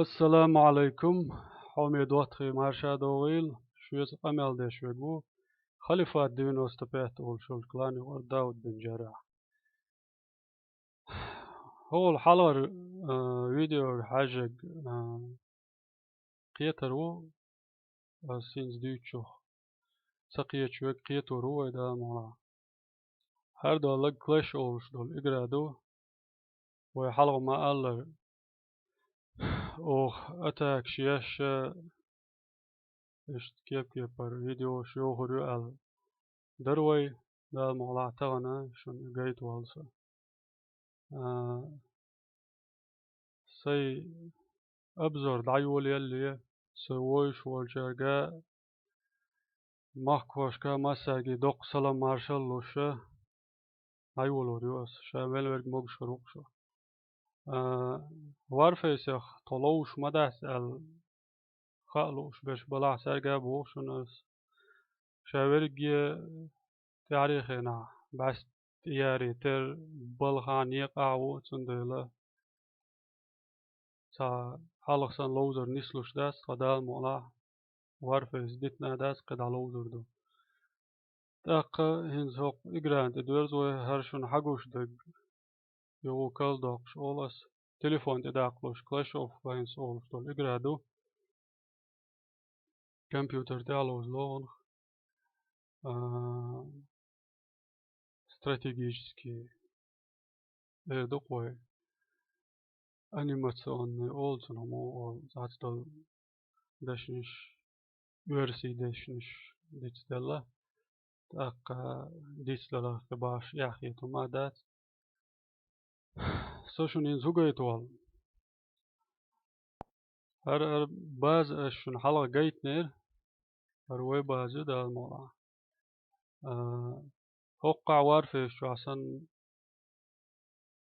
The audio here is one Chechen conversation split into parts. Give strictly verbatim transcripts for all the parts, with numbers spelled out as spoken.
Ассаламу Ӏалайкум, хьоме доттагӀий, марша догӀийла, шуьца къамел деш верг ву Халифат девяносто пять олуш йолчу клане юкъара Дауд бин Джаррахь. ХӀокху хьалхара, а, видеога хьаьжжинарг, а, кхетар ву, ас хӀинца дуьйцучух ца кхеташ верг кхетор ву вай, Дала мукъ лахь. ХӀара долларг Clash олуш долу игра ду. Вай хьалха ма-аллара, оха атакаш еш, иштта кеп-кепара видеош йохур ю аьлла дара вай, Дала мукъ лахь, тахана шуна гайта воллу со. А, сайн обзор дӀайолаялале, со вовзаш волчаьрга, махкахошка массаьрга доккха салам-маршалла луш, дӀайолор ю ас, ша мел верг могуш хир ву-кх шу. А, Warface-х тхо ловзуш ма дац аьлла, хаа лууш берш балахь, цаьрга а боху шуна ас. Ша верриге тӀаьхьарчу хенахь бӀаьста тӀеяре терра балхахь, некъахь а ву, цундела цхьа хьалха санна ловзар нислуш дац тхан, Дала мукъ лахь, Warface дитина а дац, кхидӀа ловзар ду. ТӀаккха хӀинца хӀокху играна тӀе доьрзу вай хӀара шуна хьагуш дерг, юха кхалдоккхуш олу ас, телефон тӀе даккхалуш Clash of Clans олуш долу игра ду. Компьютер тӀехь ловза логӀанах, а, стратегический эр ду-кх вай. Анимационный олу цунах, мо олу, цхьацца долу дешнаш, оьрсийн дешнаш дицделла. ТӀаккха дицделларх кхин башха эхь хета хӀума а дац. Со шуна хӀинца хӀу гайта воллу? ХӀара, хӀара база ас шуна хьалха гайтинера, хӀара вай база ю, Дала мукъ лахь. А, хӀокху Warface чохь санна,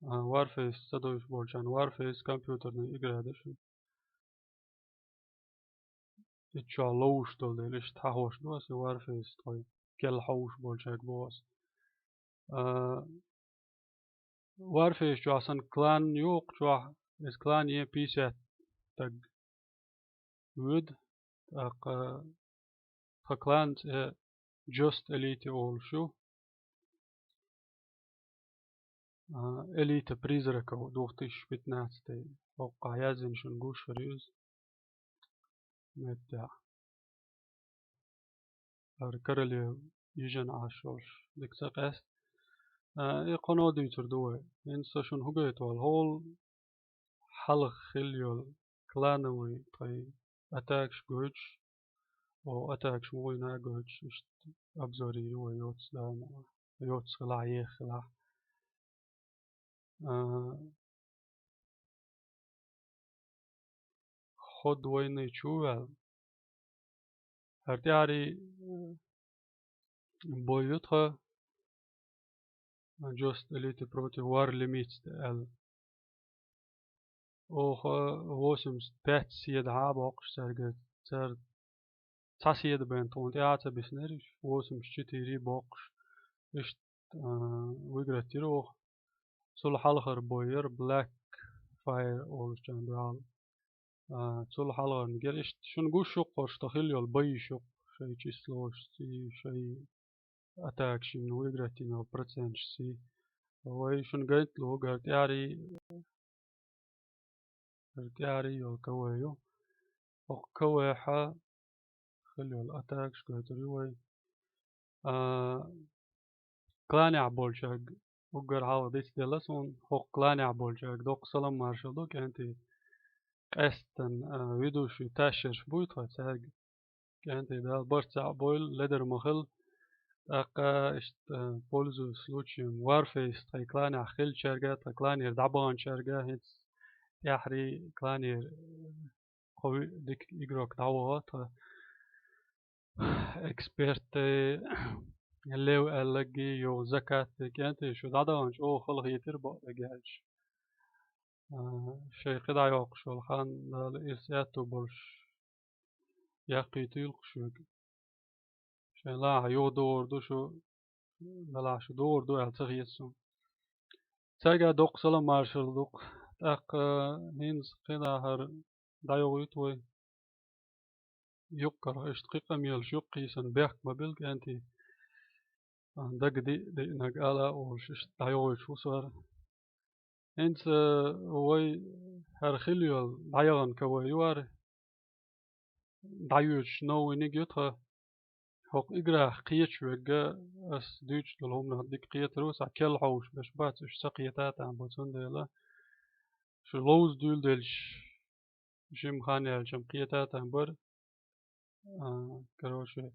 а, Warface ца довзуш болчарна, Warface компьютерная игра ду шуна. Итт чохь ловзуш долу дела, иштта хьахош ду ас и Warface, тхой кел хьовзуш болчаьрга боху ас. А, Warface чохь санна клан ю, кху чохь, иза клане пятьдесят стаг воьду, тӀаккха тхан клан цӀе Just Elite олуш ю. А, Элита призраков две тысячи пятнадцатый. ХӀокхахь яздина, шуна гуш хир ю иза. Меттехь. ХӀара королев йижина Ӏаш йолуш, дика ца къаьста. А, и кхано дуьйцур ду вай. ХӀинца со шуна хӀу гайта воллу? ХӀокху хьалха хилла йолу клановый тхайн атакаш гойтуш, о, атакаш муха йина а гойтуш, иштта обзор йийр ю вай, йоццу, Дала мукъ лахь, йоццу хилахь, еха хилахь. А, ход войны чу ваьлла. ХӀара тӀаьхьарий, э, бой ю тхан Just Elite против War Limits аьлла. Оха восемьдесят пять седа хьа а боккхуш цаьрга, цара цхьа седа бен тхуна тӀе а ца биснера, восемьдесят четыре боккхуш, иштта, а, выиграть йира оха. Цул хьалхара бой яра Black Fire олучарна дуьхьал. А, цул хьалхарниг яра. Иштта шуна гуш ю-кх хӀорш тхан хилла йолу байш ю-кх, шайн числошций, шайн атакашна выиграть йина йолу проценташций. Вай шуна гайта луг хӀара тӀаьхьарий, хӀара тӀаьхьарий йолу КВ ю. ХӀокху КВ-хьа хилла йолу атакаш гойтур ю вай. А, кланехь болчаьрга уггар хьалха дицделла суна, хӀокху кланехь болчаьрга доккха салам-маршалла ду, кӀентий. Къаьсттина, а, ведущий ташерш буй тхо цаьрга. КӀентий, Дала барт цхьаъ бойла, ледар ма хила. ТӀаккха иштта, пользуясь случаем, Warface тхайн кланехь хиллачаьрга, тхан кланера дӀабаханчаьрга, хӀинца тӀаьхьарий кланера, кхо ви-, дика игрок дӀаваха тхан, эксперты, Лев аьлларгий, юха Закат, кӀентий, шу дӀадаханчу оха халахетира бакъдерг аьлча. А, шайн кхидӀа йоккхуш йолу хан Дала ирс аьтту болуш яккхийтийла-кх шуьга. Шайн лахьа юха догӀур ду шу, делахь шу догӀур ду аьлла ца хета суна. Цаьрга доккха салам-маршалла ду-кх. ТӀаккха хӀинца кхидӀа хӀара дӀайохуьйту вай. Юккъара иштта кхин къамелаш юккъе санна бехк ма билла кӀентий. А, дага диъ-, диънарг ала а волуш, иштта дӀайохуьйтуш ву сара. ХӀинца вай хӀара хила йолу дӀаяхана КВН ю хӀара. ДӀайоьдуш новиниг ю тхан. ХӀокху играх кхеташ верг, ас дуьйцуш долу хӀуманах дика кхетар ву, цхьа керла хьовсуш берш бац, уьш ца кхета а там бу, цундела шу ловза дуьйладелча, жимма хан яьлча-м кхета а там бара. А, короче,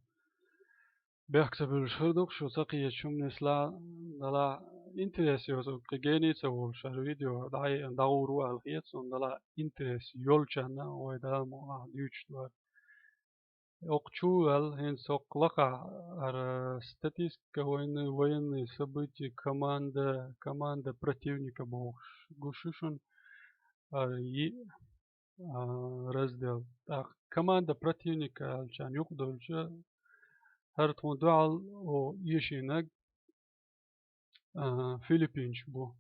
бехк ца буьллуш хир ду-кх шу ца кхеташ хӀуманаш ла-, далахь, интерес йоцург кхин гений ца волуш, хӀара видео дӀа-, дӀагӀур ву аьлла хета суна, далахь, интерес йолчарна вай Дала мукъ лахь дуьйцуш ду хӀара. Оккха чу ваьлла, хӀинца оккха лакхахь хӀара статистика, военные, военные события, команда, команда противника бохуш гуш ю шуна, хӀара йиъ, а, раздел. ТӀаккха команда противника аьллачарна юкъадевлча, хӀара тхуна дуьхьал, о, эшийнарг, а, филиппинчаш бу.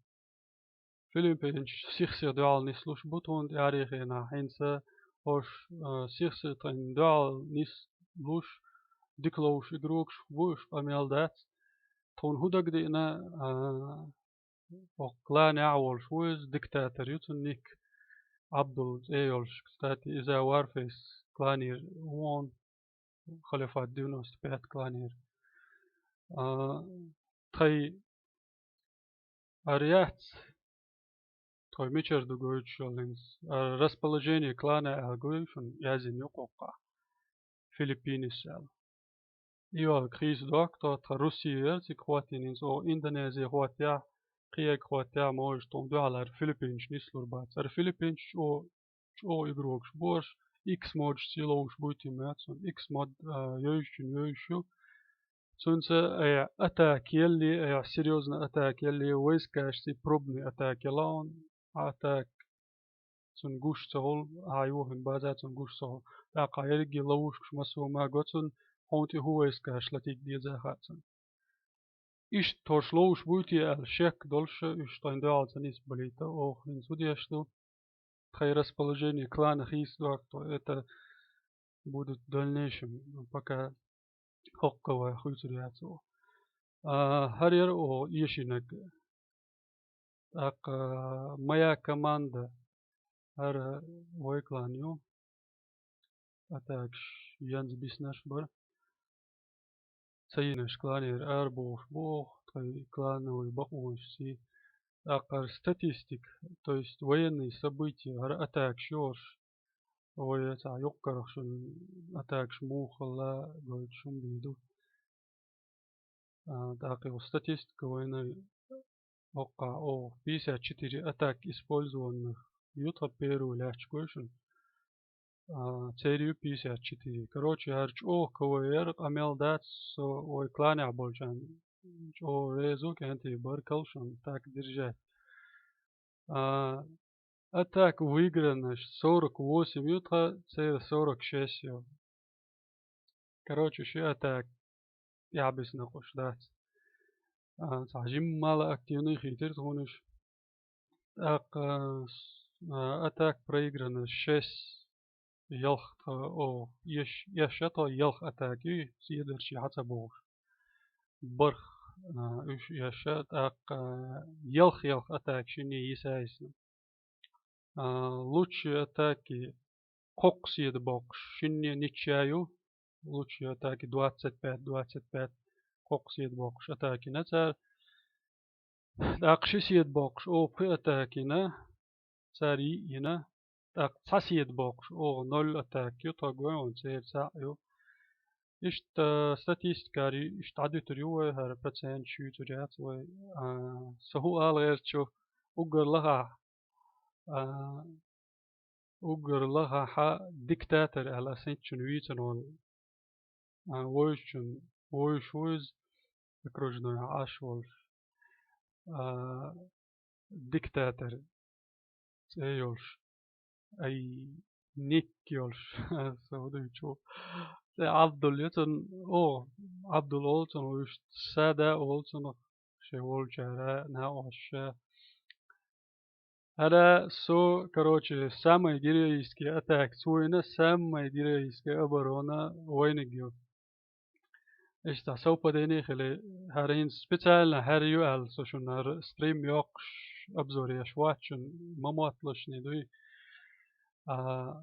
Филиппинчаш сих-сиха дуьхьал нислуш бу тхуна тӀаьхьарчу хенахь, хӀинца хӀорш, а, сих-сиха тхуна дуьхьал нислуш, дика ловзуш игрокаш бу уьш, къамел дац. Тхуна хӀун дагадеана, а, хӀокху кланехь а волуш ву иза, диктатор ю цуьнан ник, Абдул цӀе йолуш. Кстати, иза Warface кланера ву хьуна, Халифат девяносто пять кланера. А, тхайн хӀара яц, тхо мичара ду гойтуш йолу хӀинца. А, расположение клана аьлла гуй шуна, яздина ю кхоккхахь. Филиппинаш аьлла. И йолу хийца доккху тхо, тхан Руси яра цига хӀоттийна, хӀинца оха Индонезия хӀоттехь, кхиерг хӀоттехь, может, тхуна дуьхьал хӀара филиппинчаш нислур бац. ХӀара филиппинчаш чӀо-, чӀогӀа игрокаш бу уьш, икс модашца ловзуш буьйти моьтту суна. Икс мод, а, йовзачунна йовзуш ю. Цуьнца айхьа атака елле, айхьа серьёзно атака елле, войскашца пробный атака елла хьуна, атака цунна гуш ца хуьлу, ахьа юххина база цунна гуш ца хуьлу. ТӀаккха ерриге ловушкаш массо а ма го цунна, хьуна тӀе хӀун войскаш латийта деза хаьа цунна. Иштта хӀорш ловзуш буьйти аьлла шек долуш, уьш тхайн дуьхьал ца нисбалийта, оха хӀинца хӀун деш ду? Тхайн расположение клана хийца доккху тхо, это будут в дальнейшем, пока хӀокху вай хуьйцур яц оха. А, хӀара яра оха эшийнарг. ТӀаккха моя команда, хӀара вай клан ю. Атакаш янза биснарш бара. Ца йинарш кланера арабохуш бу оха, тхайн клановый бакъонашций. ТӀаккха хӀара статистика, то есть военные события, хӀара атакаш ю хӀорш. Вай цхьа юккъарах шуна атакаш муха хилла гойтуш хӀума дийр ду. А, тӀаккха йолу статистика вайна хӀоккхахь оха пятьдесят четыре атака использованных ю тхан первый лаьтташ гой шуна. А, церан ю пятьдесят четыре. Короче, хӀара чӀогӀа КВН яра, къамел дац, со вай кланехь болчарна чӀогӀа реза ву, кӀентий, баркалла шуна, так держать. А, атака выигранных сорок восемь ю тхан, церан сорок шесть ю. Короче, ши атака тӀаьхьабисна кхуш дац. А, цхьа жимма мала активный хийтира тхуна уьш. ТӀаккха, а, атака проиграна шесть, ялх тхо, о, еш-, еш тхо ялх атака ю, седарчий хьа ца бохуш. БархӀ, а, уьш еш, тӀаккха ялх-ялх атака шинне йиса йисна. А, лучшие атаки кхоккха седа боккхуш шинне ничья ю. Лучшие атаки двадцать пять, двадцать пять, кхоккха седа боккхуш атака йина цара. ТӀаккха ши седа боккхуш оха пхи атака йина, цара йиъ йина. ТӀаккха цхьа седа боккхуш оха ноль атака ю, тхо гой ван церан цхьаъ ю. Иштта статистикара иштта дӀадуьтур ю вай, хӀара проценташ юьйцур яц вай. А, со хӀун ала гӀерта шу, уггар лахахь, а, уггар лахахь диктатор аьлла ас хӀинцачунна вийцина волу. А, вуьйцучунна, вуьйцуш ву иза, окружной Ӏаш волуш. А, диктатор цӀе йолуш. Ай, ник йолуш. Со хӀун дуьйцу? Цхьа Абдул ю цунна, о, Абдул олу цунна, вуьш Сада олу цунах, шайн волчара, накъосташа. ХӀара со, короче, самая героическая атака ца вайна, самая героическая оборона вайниг ю. Иштта совпадение хиле, хӀара хӀинца специально хӀара ю аьлла, со шуна хӀара стрим йоккхуш, обзор еш вац шуна, ма мотталаш ни дуй. А,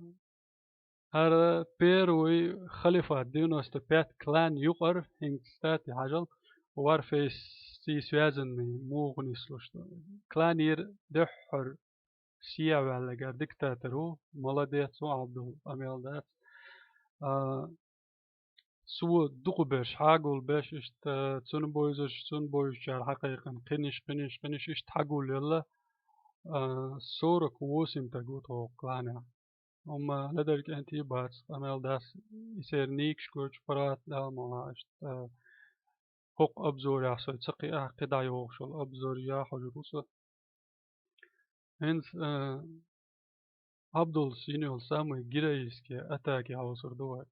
хӀара первый халифат девяносто пять клан юкъара, хӀинца стати хьажал, Warface-ций связанный муха нислуш ду. Кланера дуьххьара сехьаваьллигара диктатор ву, молодец ву Абдул, къамел дац. А, цо дукха берш хьагулбеш, иштта цунна бовзаш, цунна бовзачара хьакхайкхина, кхиниш, кхиниш, кхиниш, иштта хьагулъелла, а, сорок восемь таг ву тхо кланехь. Амма ледара кӀентий бац, къамел дац, и церан никаш гуш паргӀат Дала ма вахь, иштта, а, хӀокху обзорехь со ца кхиахь, кхидӀа йохуш йолу обзор яхьожур ву со. ХӀинца, а, Абдулс йина йолу самый героический атаки хьовсур ду вай.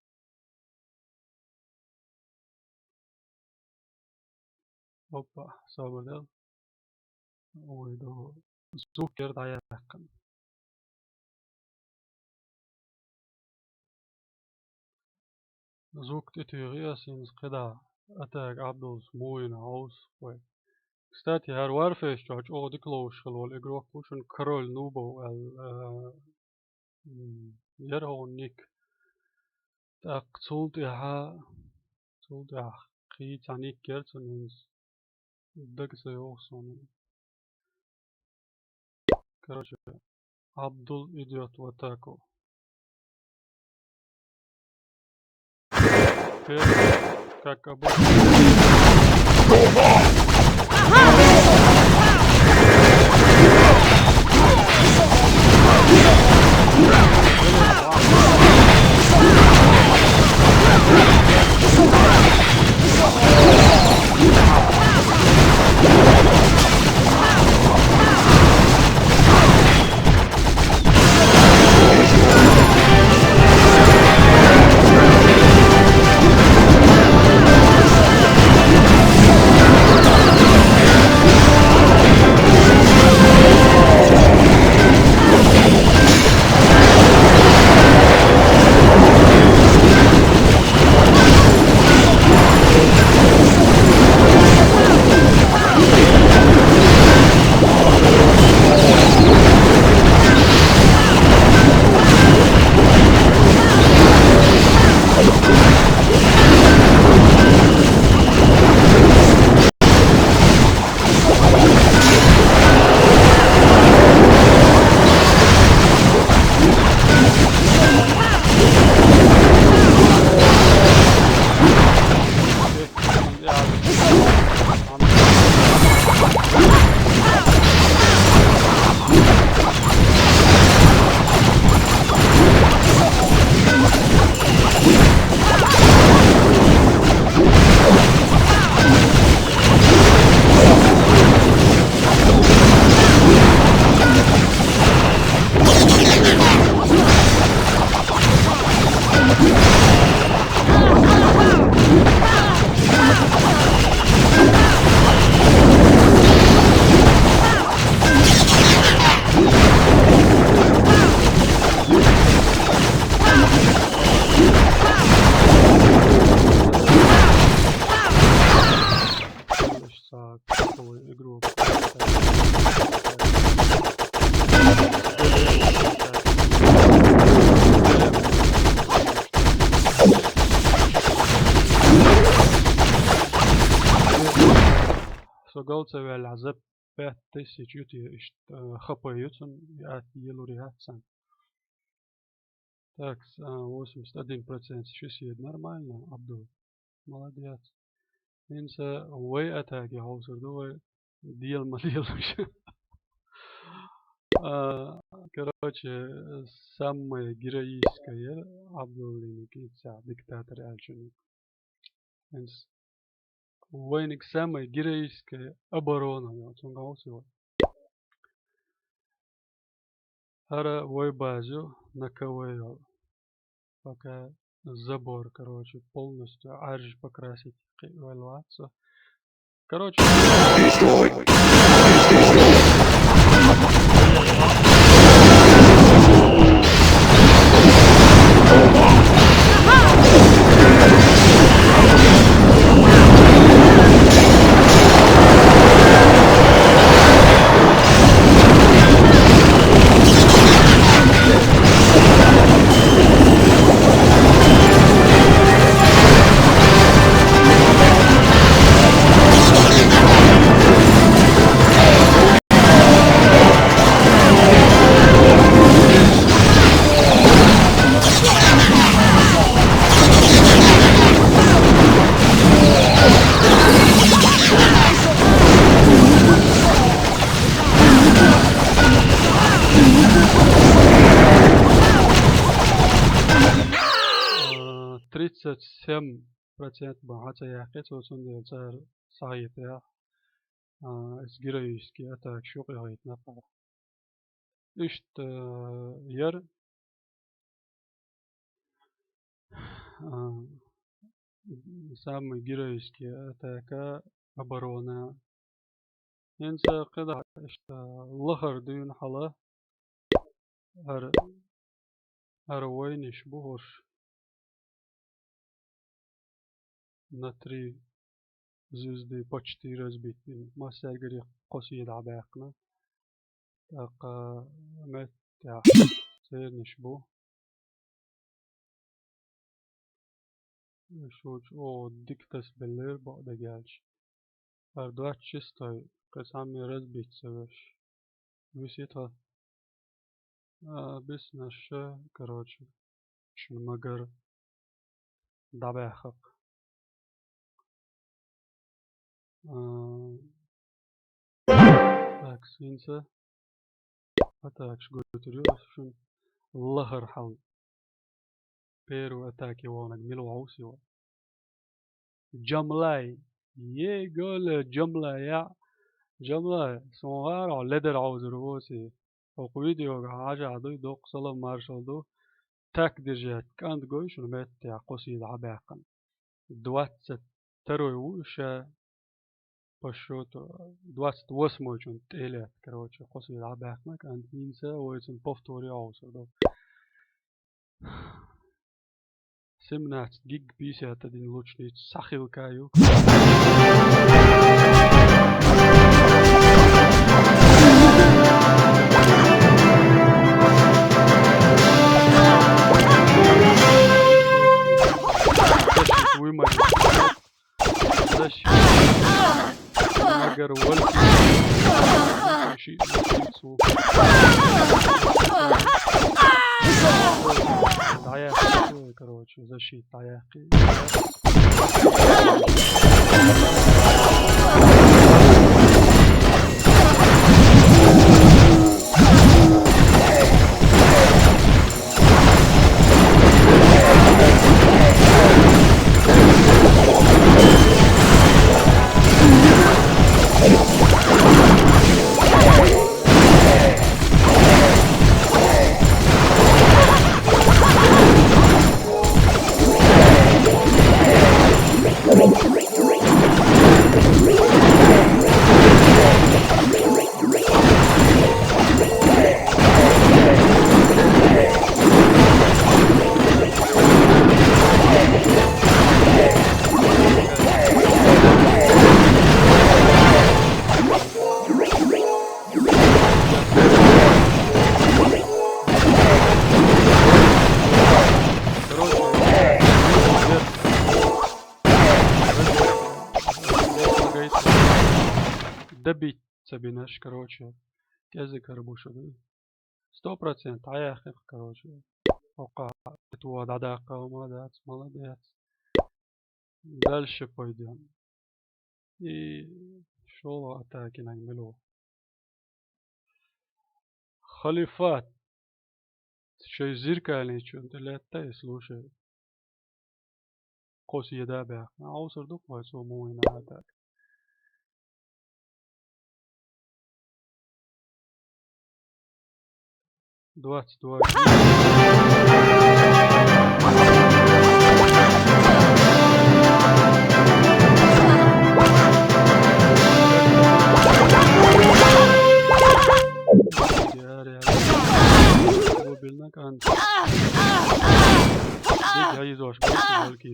Опа, собар дел. Ой, до. Звук кер дӀаяьккхина. Звук тӀетуьйхи ас, хӀинца кхидӀа атака Абдулс муха йина хьовсу вай. Кстати, хӀара Warface чохь чӀогӀа дика ловзуш хилла волу игрок ву шуна, Король Нубов аьлла, а, м, яра хӀокхуьнан ник. ТӀаккха цул тӀаьхьа, цул тӀаьхьа кхин цхьа ник яра цуьнан, хӀинца дага ца йогӀу суна. Короче, Абдул идёт в атаку. Как обычно. Ца кхоалгӀа игрок. Со гол ца ваьллехь, за пять тысяч ю те иштта, э, хапай ю цунна, атта елур яц цунна. Так, а, восемьдесят один процент ши седа нормально, Абдул. Молодец. ХӀинца вай атаки хьовсур ду вай, дела ма лелаш. А, короче, самая героическая Абдуллина кийца диктатор аьллачунна. ХӀинца вайниг самая героическая оборона йолу, цунга хьовсий вай. ХӀара вай база ю, на КВ йолу. Пока забор, короче, полностью Ӏаьржа покрасить кхиъна вац со. Короче, А, тридцать семь процент бан хьа ца яьккхи цо, цундела цара схьахӀиттаяхь, а, эс героический атакаш юкъа яхийтина кхара. Иштта, а, яр, а, самый героический атака оборона. ХӀинца кхидӀа иштта лахара дуьйна хьала хӀара, хӀара войнаш бу хӀорш. На три звезды почти разбит. Массаьргарех кхо сий дӀабаьккхина. ТӀаккха меттехь цернаш бу. Шучу, о, дика тасабеллера бакъ дагахьаьлча. ХӀара двадцать шестой, кхин цхьамма разбить ца веш. Висит хьо. А, биснарш, короче, шуна магар дӀабаьххакх. А, так, хӀинца атакаш гойтур ю ас шуна лахара хьал. Первый атака ваханарг мила ву хьовсий? Джамлай. Е, гола, Джамлай, я. Джамлай, сон гӀара хьо ледар хьовзур воций. ХӀокху видеога хьажахь дуй, доккха салам маршалла ду. Так держать, кӀант гой шуна меттехь кхо сий дӀабаьккхина. Двадцать второй ву ша по счёту, двадцать восьмой чун тӀелет, короче, кхо сий дӀабаьккхина, кӀант хӀинца вай цунна повтори хьовсур ду. Семнадцать гиг пятьдесят один лучниц сахилка ю. Защита. Магар валь. Ши-, ши-, дӀаяхьа, короче, защита дӀаяхьа. Добить ца бинарш, короче, кӀезиг хӀара бу шуна. Сто процент дӀаяьккхина, короче. ХӀокху тӀе дӀадаккха хӀума дац, молодец. Дальше пойдём. И шолгӀа атакинаг мила ву? Халифат. Шайн зеркальный чун тӀе летта и слушай. Кхо сий дӀабаьккхина. Хьовсур ду-кх вай цо муха вина атака. Двадцать два. Ладошка, валки.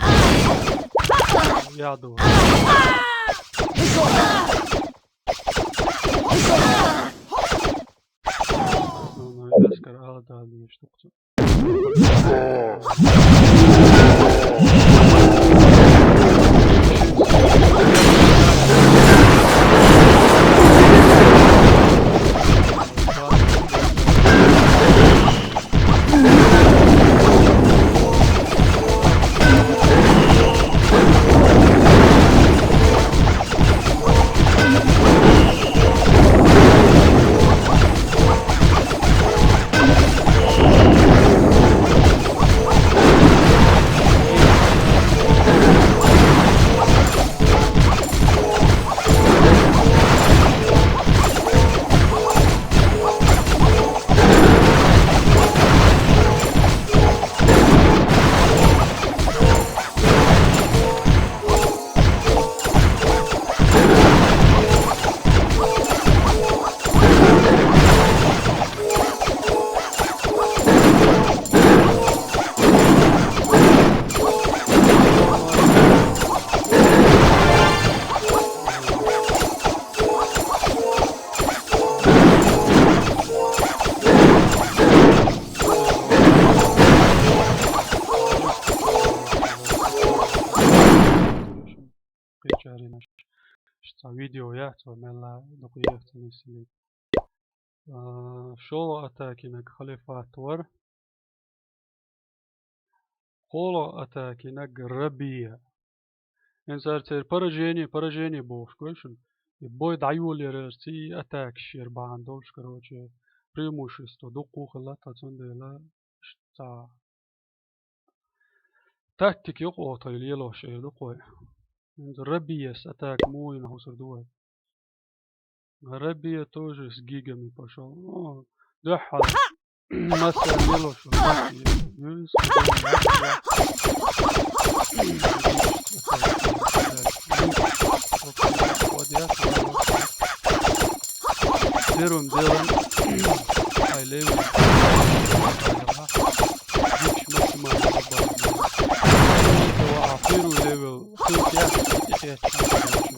Я думаю. Ну, ну, я скоро, а, да, да, что Кхечарина ш-, ш-, ца видео яц, ва мелла дукха ехцанис ли. А, шолгӀа атакинаг Халифат вар. КхоалгӀа атакинаг Рабия. Эн цар цер поражение, поражение бохуш, гой шуна. И бой дӀайолаярца и атакаш яр бахьана долуш, короче, преимущество дуккха хилла тхан, цундела ш-, ца тактика юкъа оха тхай лелош эр ду кхой. ХӀинца Рабияс атака муха йина хӀусар ду вай. Рабия тоже с гигами пошёл. О, дуьххьал. Масса лелош ву, масса. Юрис, Первым делом, ай, левый. Дикаш максимально добавил. А первый левел, ссылки я, я, я, я, я, я.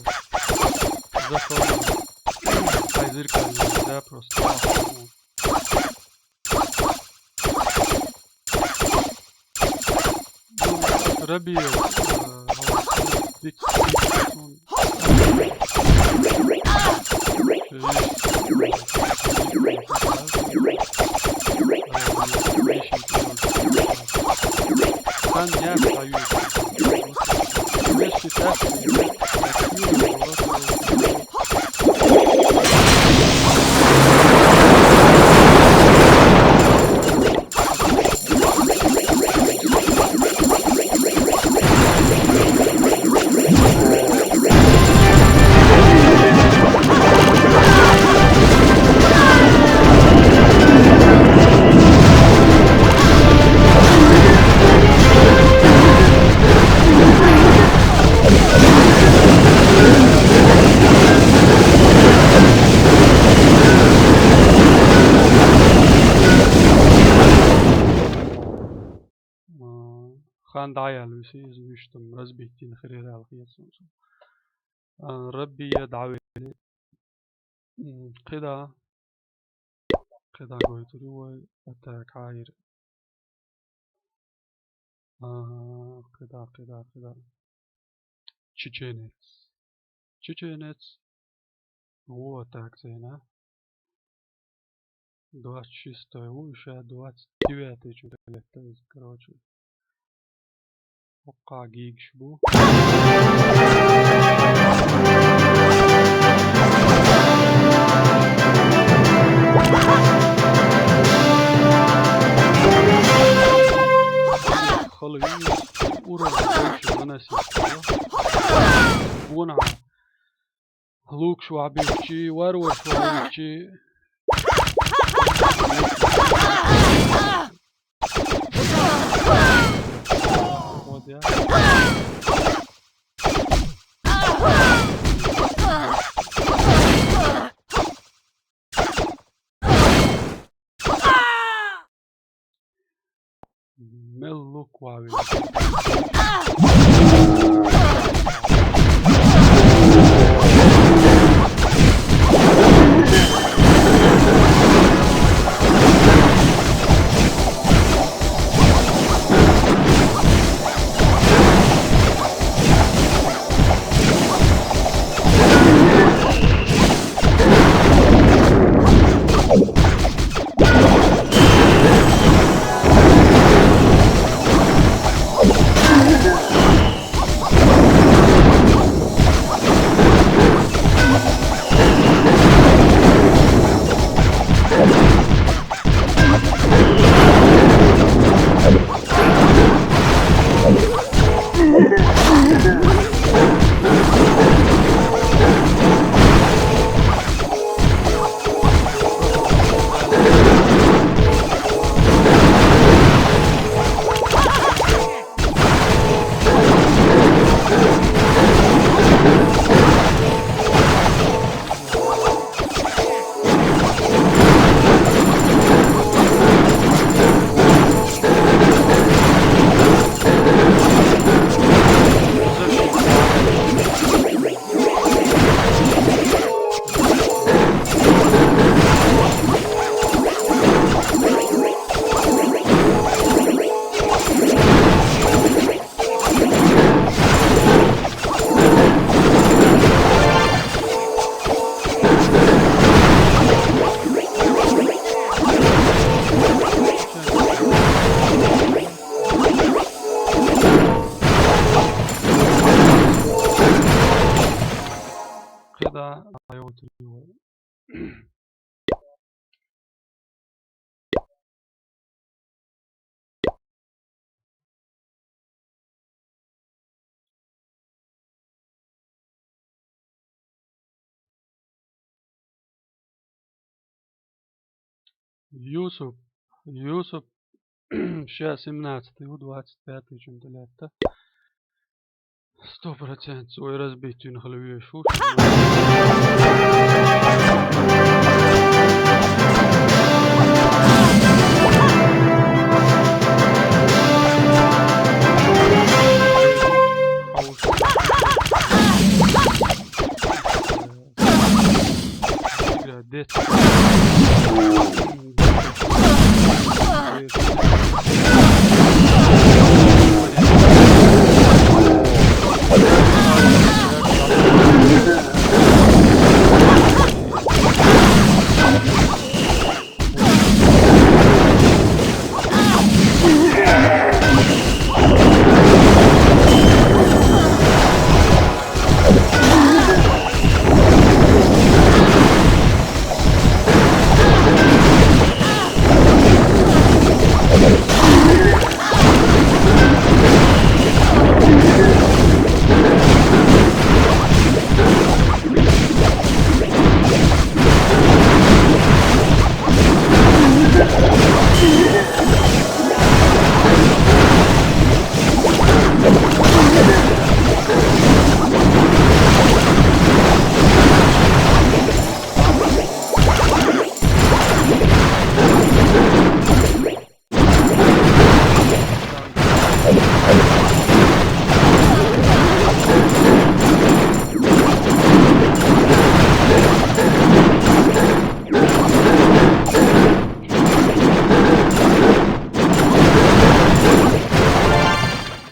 Зашёл. Ай, зеркальный, да, просто. Ну, Рабия, э, тридцать, тридцать, он Хан я стою. Вместе так, Хан дӀаяьлла виси иза, вуьшта-м разбить дина хир яра аьлла хета суна. А, Рабия дӀавели. М, кхидӀа. КхидӀа гойтур ю вай атака хьайра. А, кхидӀа, кхидӀа, кхидӀа. Чеченец. Чеченец. Во атака цӀена. Двадцать шестой ву, ша двадцать девятый чу летта иза, короче. Хоккха гигаш бу. Хала ву, урон больше выносить. Вон а. Лукаш вахьа бихчи, варвараш вахьа бихчи. Вот я. Мел лук вавил. Да, айо, тиё. Юсуп, Юсуп, ща семнадцатый, у двадцать пятый чем-то лет-то. Сто процентов свой разбитый на голове шут.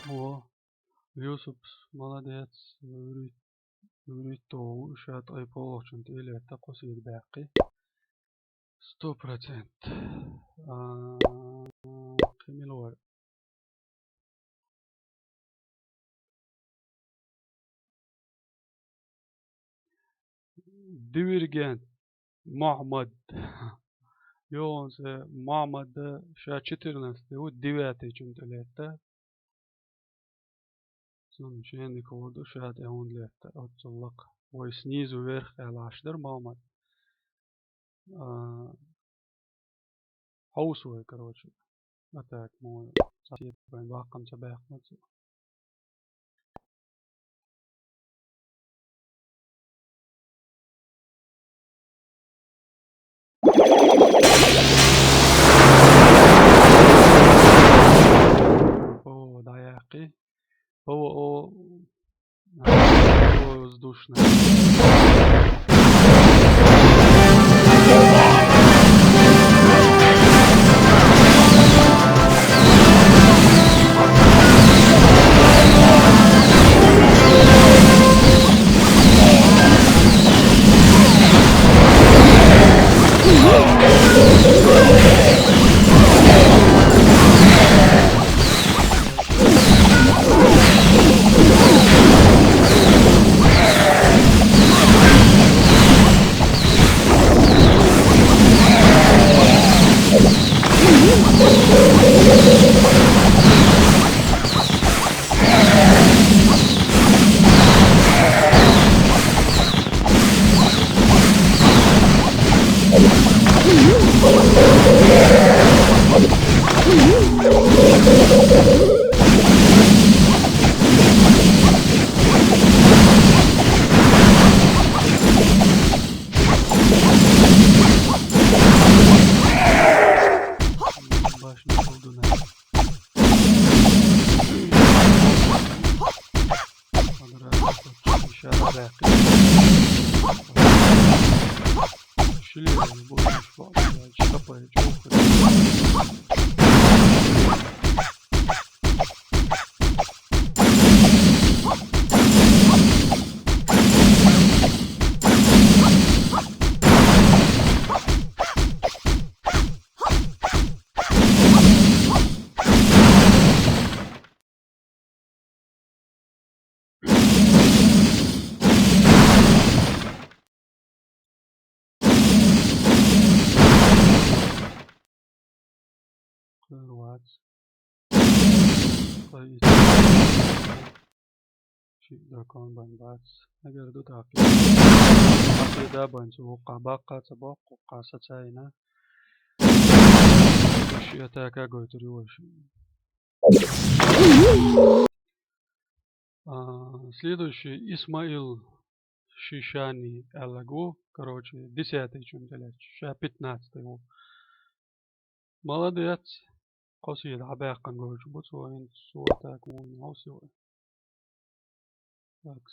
О, Юсуп, молодец. Юрий, Юрий Тоу, шат айполочун теле такой сир бяхи. Сто процент. А, ким вар? Дивергент Мухаммад. Ёнсе Мухаммад, ша четырнадцатый, у девятый чем-то лет-то. Сун шенник воду шат эван лет-то. Отсуллак. Ой, снизу вверх элашдыр Мухаммад. А, хаус вай, короче. А так, мой сосед, бахкам ца бахкам ца. О, даяхи. О, о, о, воздушная. Başını buldun ha. Hadi rahat ol. İnşallah rahat. Şöyle yani, bu iş var. Çıkapayı çok. Вац. Ткъа ис. Ши дракон бан бац. Агар ду дакъи. Хасида бан цу къа бакъа ца бакъ, къа са цайна. Ши атака гойтури ваш. А, следующий Исмаил Шишани аьлла ву, короче, десятый чун тӀе лаьтташ, ша пятнадцатый ву. Молодец. Кхо седа дӀабаьккхина гойтуш бу цо, хӀинца цо атака вуйна хьовсий вай. Так.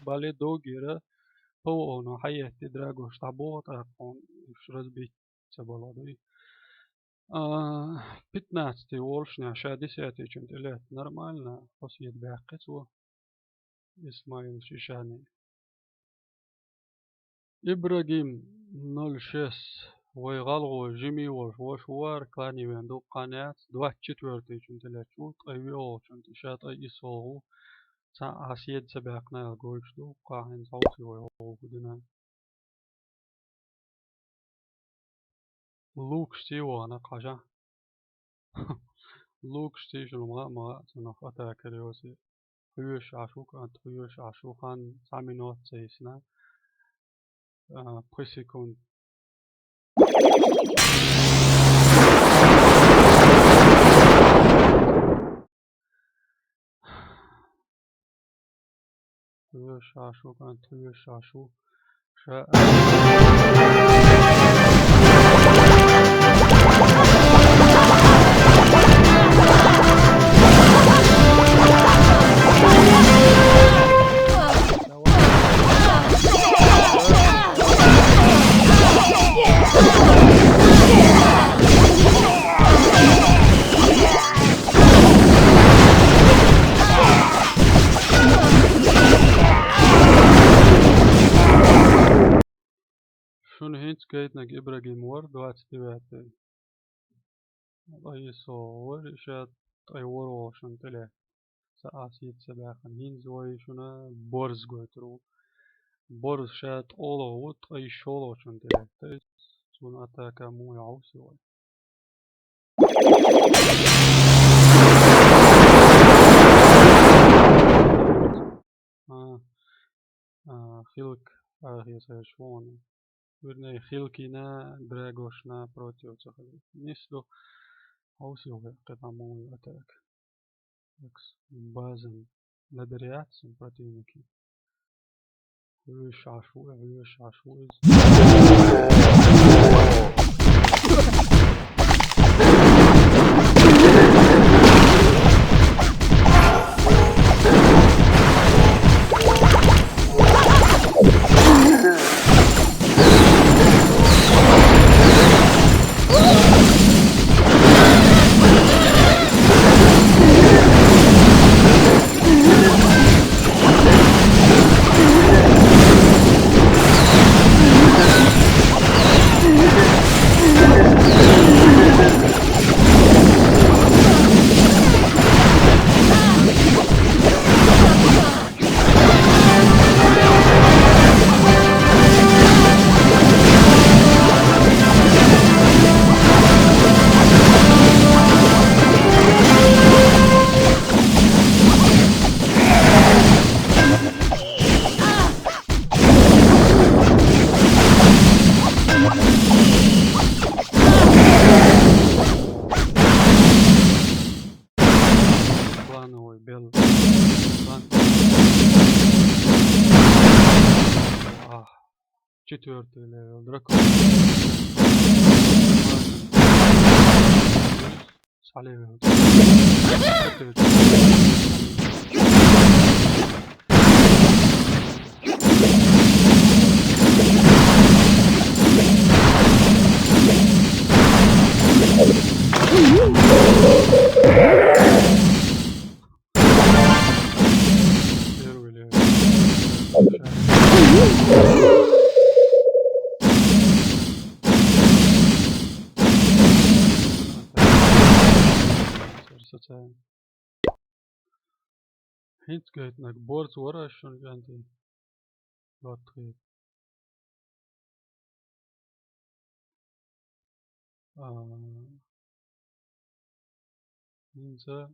Бале догера, пов овно хьаетти драгош дӀабоха тӀаккха уж разбить ца бала дуй. А, пятнадцатый волшня, ша десятый чун тӀе лаьтта нормально, кхо седа баьккхи цо. Исмаил Шишани. Ибрагим ноль шесть, вай гӀалгӀо жима волаш воша вар, клане вен ду, кхана яц, двадцать четвёртый чун тӀе лаьтташ ву, ткъе виъ волчун тӀе, ша ткъе исс волаш ву, цхьа а седа ца баьккхина аьлла гойтуш ду, кхы хӀинца хьовсий вай хӀокху динан. Лукаш ца вахана кхажа. Лукаш ца шуна ма, ма, цунах атакар йоси. Хьоьжуш Ӏаш ву, кӀант, хьоьжуш Ӏаш ву, хан цхьа минот ца йисна. А, пхи секунд. Хьоьжуш Ӏаш ву, кӀант, хьоьжуш Ӏаш ву. Ша- Шуна хӀинца гайтинарг Ибрагим вара, двадцать девятый. Ткъе исс волаш вара, ша ткъе ворхӀ волчун тӀе лаьтта. Цхьа а седа ца баьккхина. ХӀинца вай шуна борз гойтур ву. Борз ша ткъолгӀа ву, ткъе шолгӀачун тӀе лаьтта. Цунна атака муй хьовсий вай. А, а, Хилк, а, хезаш вон. Вернее, Хилкина, Драгошна против ца хилар. Нислу, хьовсий вай, кхетам муй атака. Так, база. Надаряц противники. Хьоьжуш Ӏаш ву, хьоьжуш Ӏаш ву иза. Плановый бел. План. Четвёртый левел дракон. Слева. Первый левел. Социальный. Хинц гайтнаг борц вараш шун ганди. Вот хи. А, хинца.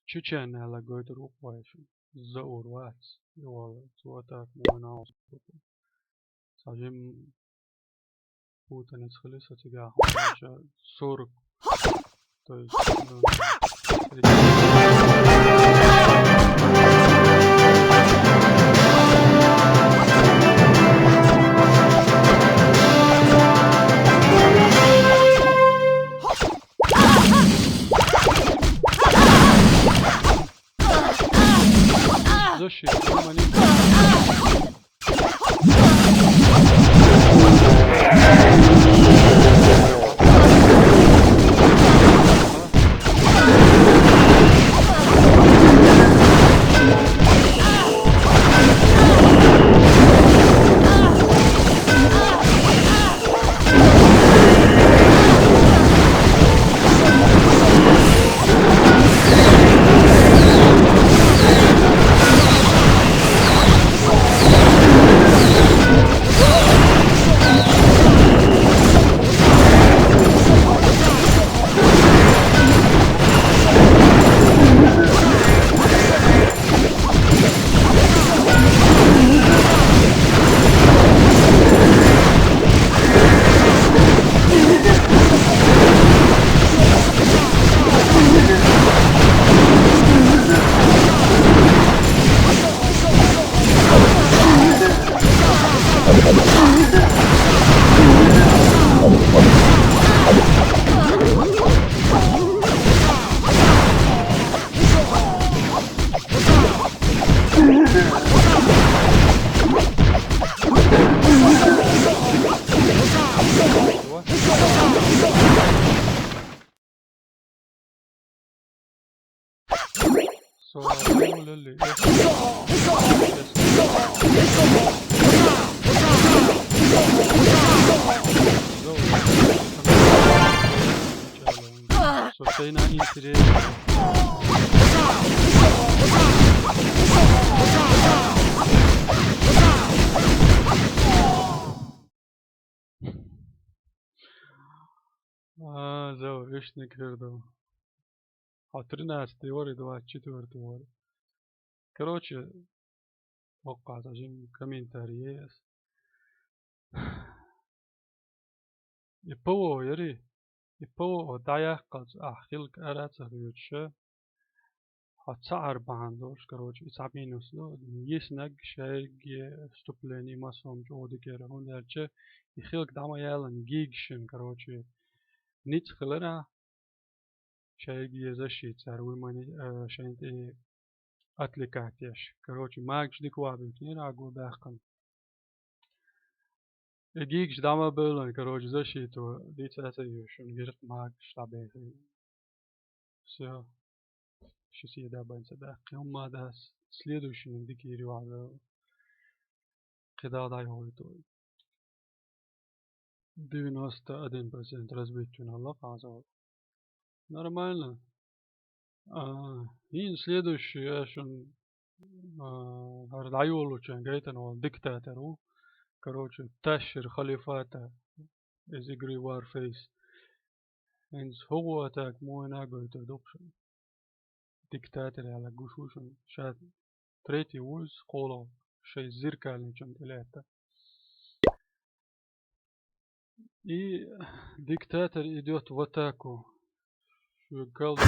Чечен ала гойтур уквайш. Заур вац. Ювал. Зуатак муна. Сажим путаница хили сатига. Сорок. То есть, ну, Защита, внимание. So, lele. So, sena interesi. А, зав, вешник вердал. А тринадцатый вари, двадцать четвёртый вари. Короче, окка зажим комментарий есть. И ПВО яри, и ПВО дӀаяьккхалца ахь хилг ара ца хьоьцуша, хьо ца Ӏар бахьана долуш, короче, и цхьа минус ду, еснаг шайге вступление массовом чӀогӀа дикера, хӀунда аьлча и хилг дӀа ма ялан гигшин, короче, ницкъ хилара, шайге защита цара вуй мани, э, шайн тӀе отвлекать еш. Короче, магаш дика вабийтинера агу баьхкан. И гигаш дӀа ма бевлан, короче, защиту дийца ца йоьшун, гиркъ магаш дӀабехи. Всё. Ши седа бан ца баьхкин. Хьумма дас следующий дикири ваьлла. КхидӀа дӀайохуьйту. Девяносто один процент разбить вина ла кхаза. Нормально. А, хӀинца следующий я шун, а, хӀара дӀайолучун гайтина волу диктатор ву. Короче, ташшира халифата из игры Warface. ХӀинца хӀугӀу атак муйна гойтур дукха шуна. Диктатор аьлла гуш ву шуна. Ша третий вуйс кхола шайн зеркальный чун тӀелаьтта. И диктатор идёт в атаку. Шуьга галдо.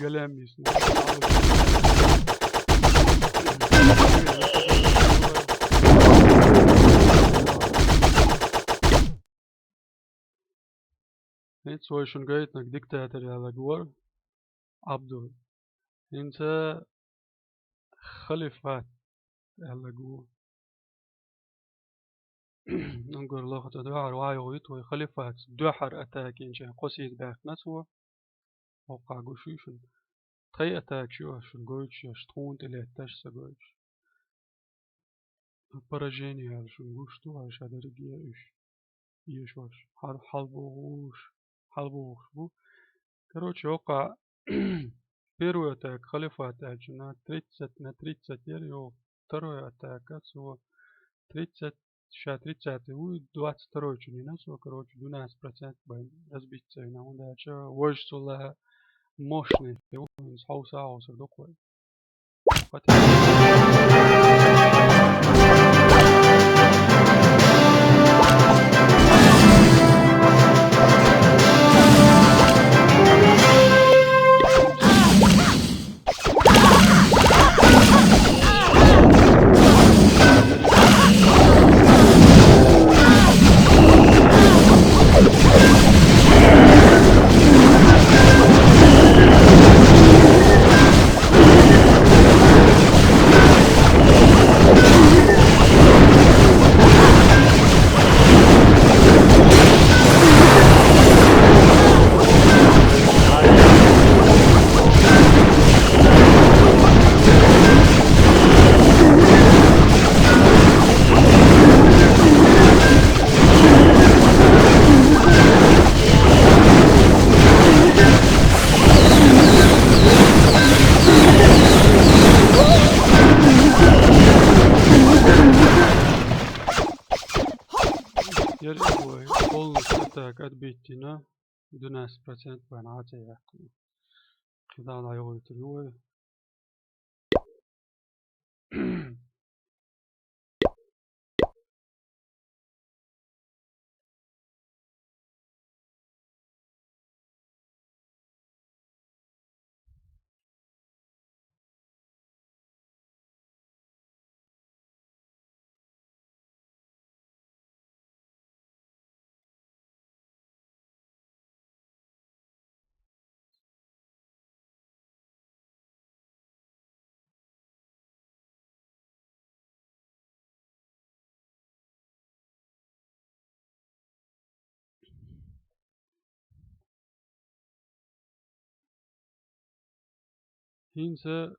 Галямис. ХӀинца вай шуна гайтинарг диктатор аьлларг вар Абдул. ХӀинца халифат аьлларг ву. Уггар лоха тӀа дуьхьара вай йогӀийт вай халифатца дуьхьара атака йинча кхо сийта баьккхина цо. Оккха гуш ю шуна. Тхай атака шу аш шуна гойтуш, аш тхуна тӀе летташ са гойтуш. Поражение аьлла шуна гуш ду, аш а дерриге уьш. Ешош. Хьал-, хьалбохуш. Хьалбохуш бу. Короче, оккха первый атака халифат аьлча на тридцать на тридцать яр, йо, второй атака, цо тридцать, ша тридцатый ву, двадцать второй чу нина цо, короче, двенадцать процент бай разбить цайна. ХӀунда аьлча вож цула мощный, хьовса хьовсар дукхой. Яр и вай полностью атака отбить дина, двенадцать процент бан гӀа ца яьккхина. КхидӀа дӀайогӀуьйтур ю вай. ХӀинца,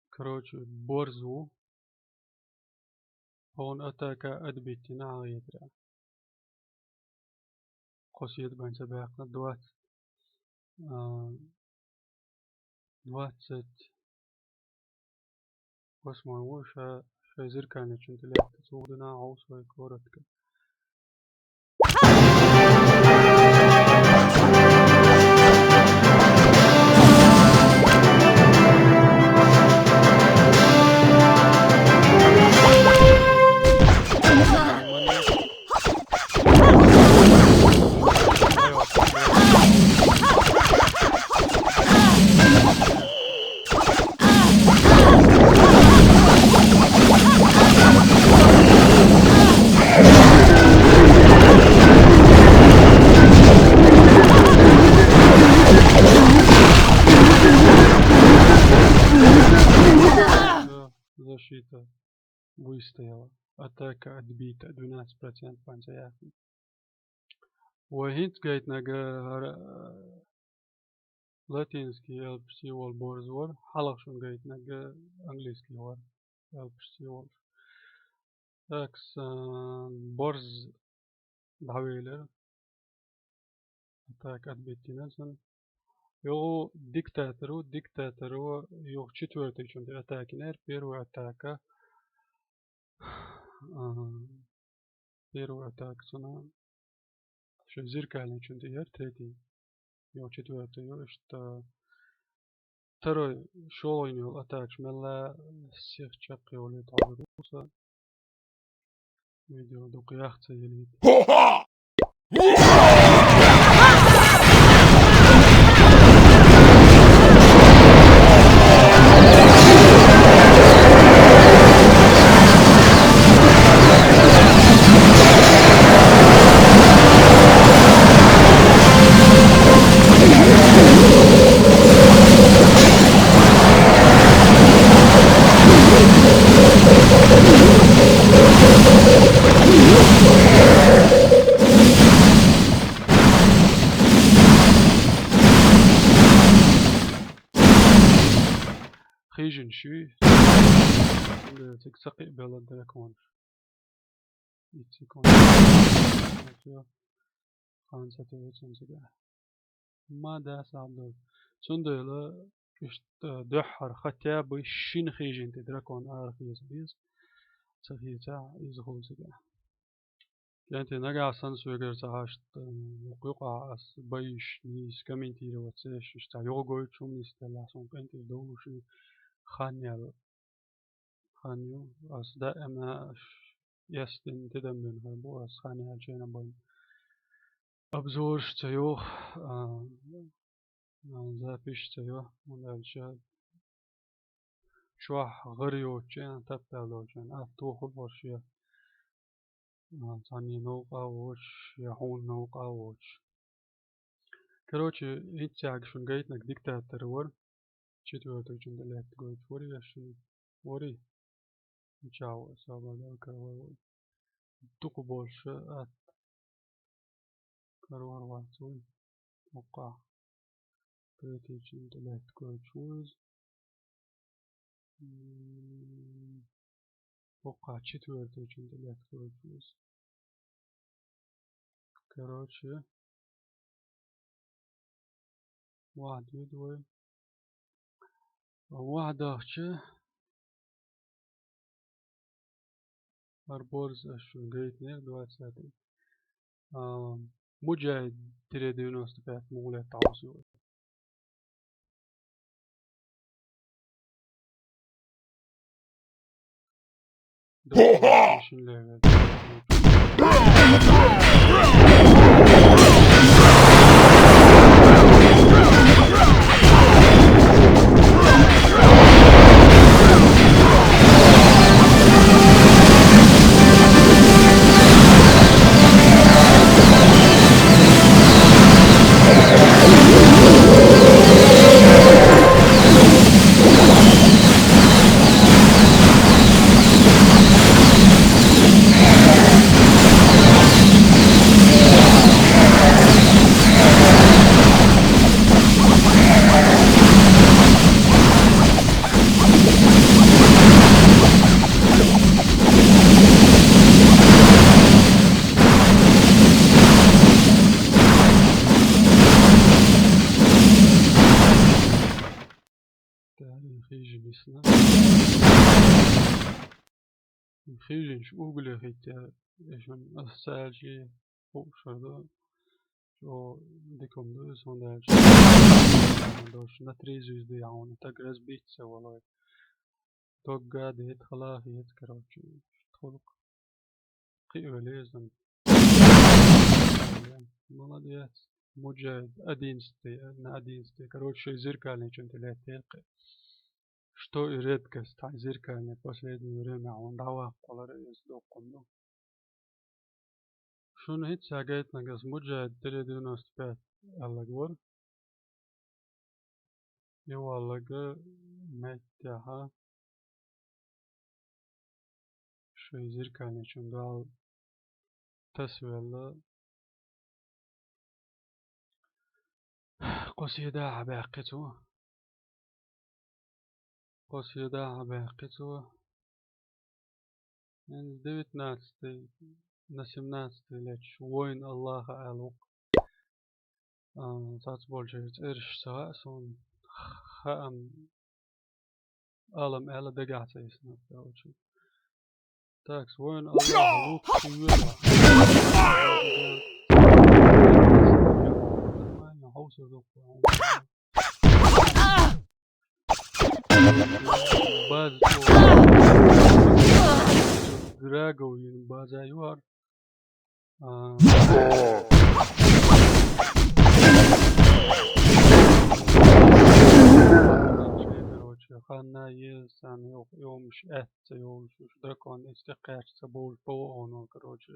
короче, борз ву. Хьуна атака отбить дина гӀайгӀа. Кхо сийта бан ца баьккхина, двадцать, а, двадцать восьмой ву, ша, шай зеркальный чун тӀе летта, цугдана гӀовс вай коротко. Защита выстояла. Атака отбита. Двенадцать процентов бан ца яьккхина. Вай хӀинца гайтинарг, э, латинский элпаш символ борз вар, хьалха шуна гайтинарг английский вар, элпаш символ. Так, с-, э, борз дӀавелира. Атака отбить дина цун. Юха диктатор ву, диктатор ву, юха четвёртый чун тӀе атака йинар, первая атака. А, первая атака цунна ши зеркальный чун тӀе яр, третий. Юха четвёртый ю, иштта второй, шолгӀа йола атака мел сих чакхйолийта хьожур ву со. Видео дукха яхца елийта. Хо-хо! Цига ца кхиъ белла драконаш. Ицци кон. Хан ца теве цунцига. Ма дас Абдул. Цундела иштта дуьххьара хотя бы шина хижина тӀе дракон арахеза беза. Ца хецахь, иза хул цига. КӀентий, нагахь санна соьгара ца хьашт, э, юкъа-юкъа ас байш нийса комментировать ца еш, иштта юхагойтуш хӀума нисделла, сон кӀентий довлуш хан ял. Хан ю, ас даима аш эстина тидам бина хир бу, ас хан ял чена байн. Обзорш ца йоху, а, а, запись ца йо, хӀунда аьлча чохь гӀар йоцучу, таппаьл долчу, а, тухур хӀорш я. А, цхьанне новкъа а воцуш, я хьуна новкъа а воцуш. Короче, хӀинццехь шуна гайтинарг диктатор вара. Четвёртый чун тӀе лаьтта гойтуш вари аш шуна? Вари? Чао, сабадал каравай вай. Дукха болуш а атта. Карор вац вай. Оккха. Третий чун тӀе лаьтта гойтуш ву иза. М, оккха четвёртый чун тӀе лаьтта гойтуш ву иза. Короче, вахьа дуьйду вай. Вахьа дахча, хӀара борз аш шуна гайтинера двадцатый. А, Муджахид тире девяносто пять муха лаьтта хьовсу. Хижина йисна. Хижинаш угли хӀитта, эшан ас цаьрчи хууш хир ду. Чо дикум ду, сон дальше. Дош на три звезды, а он так разбиться валой. Дог гадит, халахит, короче, тхулк. Кхиъ веле иза. Молодец. Муджахид одиннадцатый, на одиннадцатый. Короче, шайн зеркальный чун тӀе лаьттера кхин. Что и редкость, хьайн зеркальный последнее время хьуна дӀаваккхалара иза доккхун ду. Шуна хӀинца гайтинарг ас Муджахид тире девяносто пять аьлларг вара. И валларг меттехьа шайн зеркальный чун дуьхьал тасавелла. Кхо седа а баьккхи цо. Кхо седа а баьккхи цо. Эн девятнадцатый, на семнадцатый лечу, воин Аллаха аьлла ву-кх. А, цац болчеран цӀераш ца хаьа суна. Хаам алам аьлла дагахь ца йисна, короче. Так, воин Аллаха лучший вера. Нормально, хьовсур ду-кх. База. Драгов йина база юар. А. Короче, ханна еза сан йо-, йомаш аьтта йолуш, уьш дракон эцтехкхаьчца бовлуш бо оно, короче.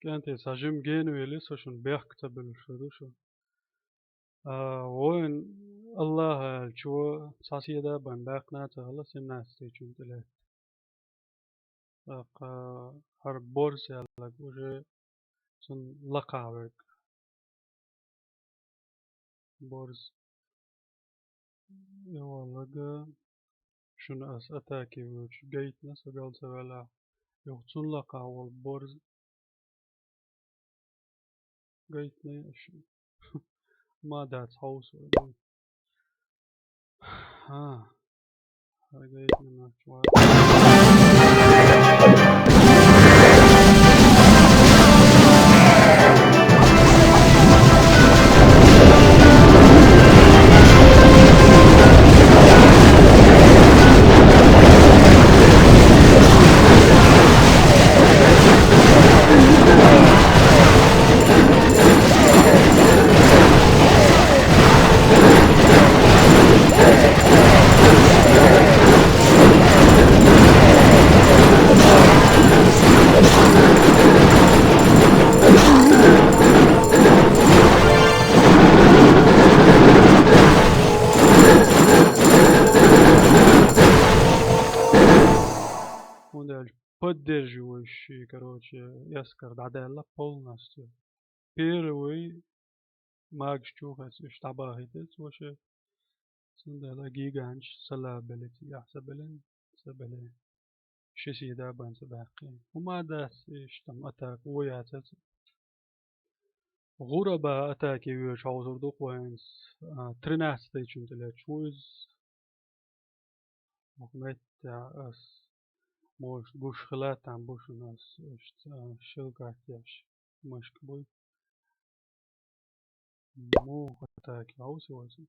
КӀентий, со жима гена вели, со шуна бехк ца буьллуш хир ду шу. А, вайн Аллахьа аьлча, цхьа седа бан баьккхина ца хилла, семнадцатый чунтӀа лет. ТӀаккха хӀара борз аьлларг уже цунна лакхахь верг. Борз. Йо, лага. Шуна ас атаке воьдуш гайтина, со гал ца ваьллехь. Йо, цунна лакхахь волу борз. Гайтина я шуна. Ма дац хьовса вай. Хьа. ХӀунда аьлча поддерживающий, короче, эскар дӀадаьлла полностью. Первый магаш чу хьаьца уьш дӀабахийтира цо шен. Цундела гиганча салабелица яхь са белина, са беле. Ши седа бан ца баьккхина. ХӀума дац, иштта атака вон яцара. ГӀураба атаке воьдуш хьовсур ду-кх вайна, а, тринадцатый чунтӀа леташ ву иза. Оха меттехь ас, может, гуш хила там бу шуна ас, иштта, а, шил картеш мышка буй. Муха атаке хьовсу вайна.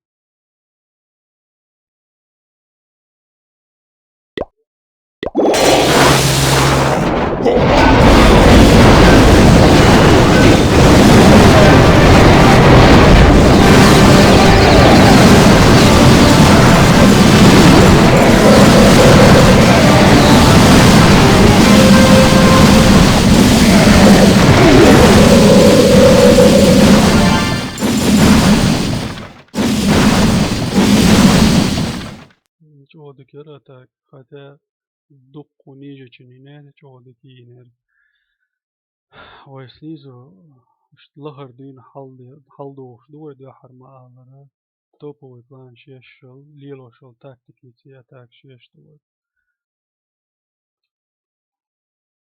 ЧӀогӀа дика яра атака, хотя дуккха нийжачун йинера, чӀогӀа дика йийнера. Вай снизу, иштта лахара дуьйна хьалде-, хьалдохуш ду вай, дуьххьара ма аллара. Топовый планаш еш йолу, лелош йолу тактикица атакаш еш ду вай.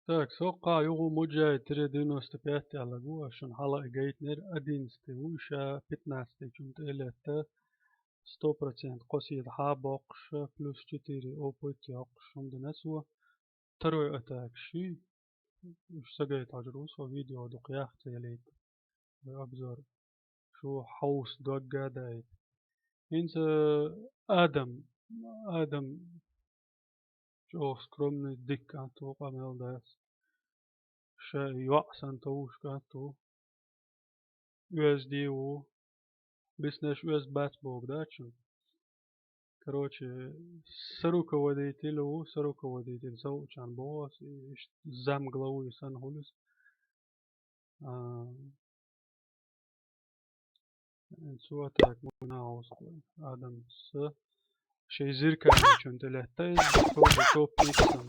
Так, со кхузахь юха Mujahid тире девяносто пять аьлларг ву, ас шуна хьала а гайтинера, одиннадцатый ву, ша пятнадцатый чунтӀа летта, сто процент кхо седа хьа боккхуш, плюс четыре опыт йоккхуш, хӀунда аьлча цо второй атака ши, уьш са гайта хьожур ву со, видео дукха яха ца ялийта, вай обзор. Шу хьовса дог а даийта. ХӀинца Адам, Адам чӀогӀа скромный, дика кӀант ву, къамел дац. ша йоӀ санна товш кӀант ву. Оьзда ву. Биснарш оьзда бац боху дац шуна. Короче, соруководитель ву, соруководитель совгӀачарна боху ас, и иштта замглавы санна хуьлу иза. А, цо так муна Ӏовсакхой. Адам с шайн зиркалечун тӀе лаьтта иза, топ, топ иксан.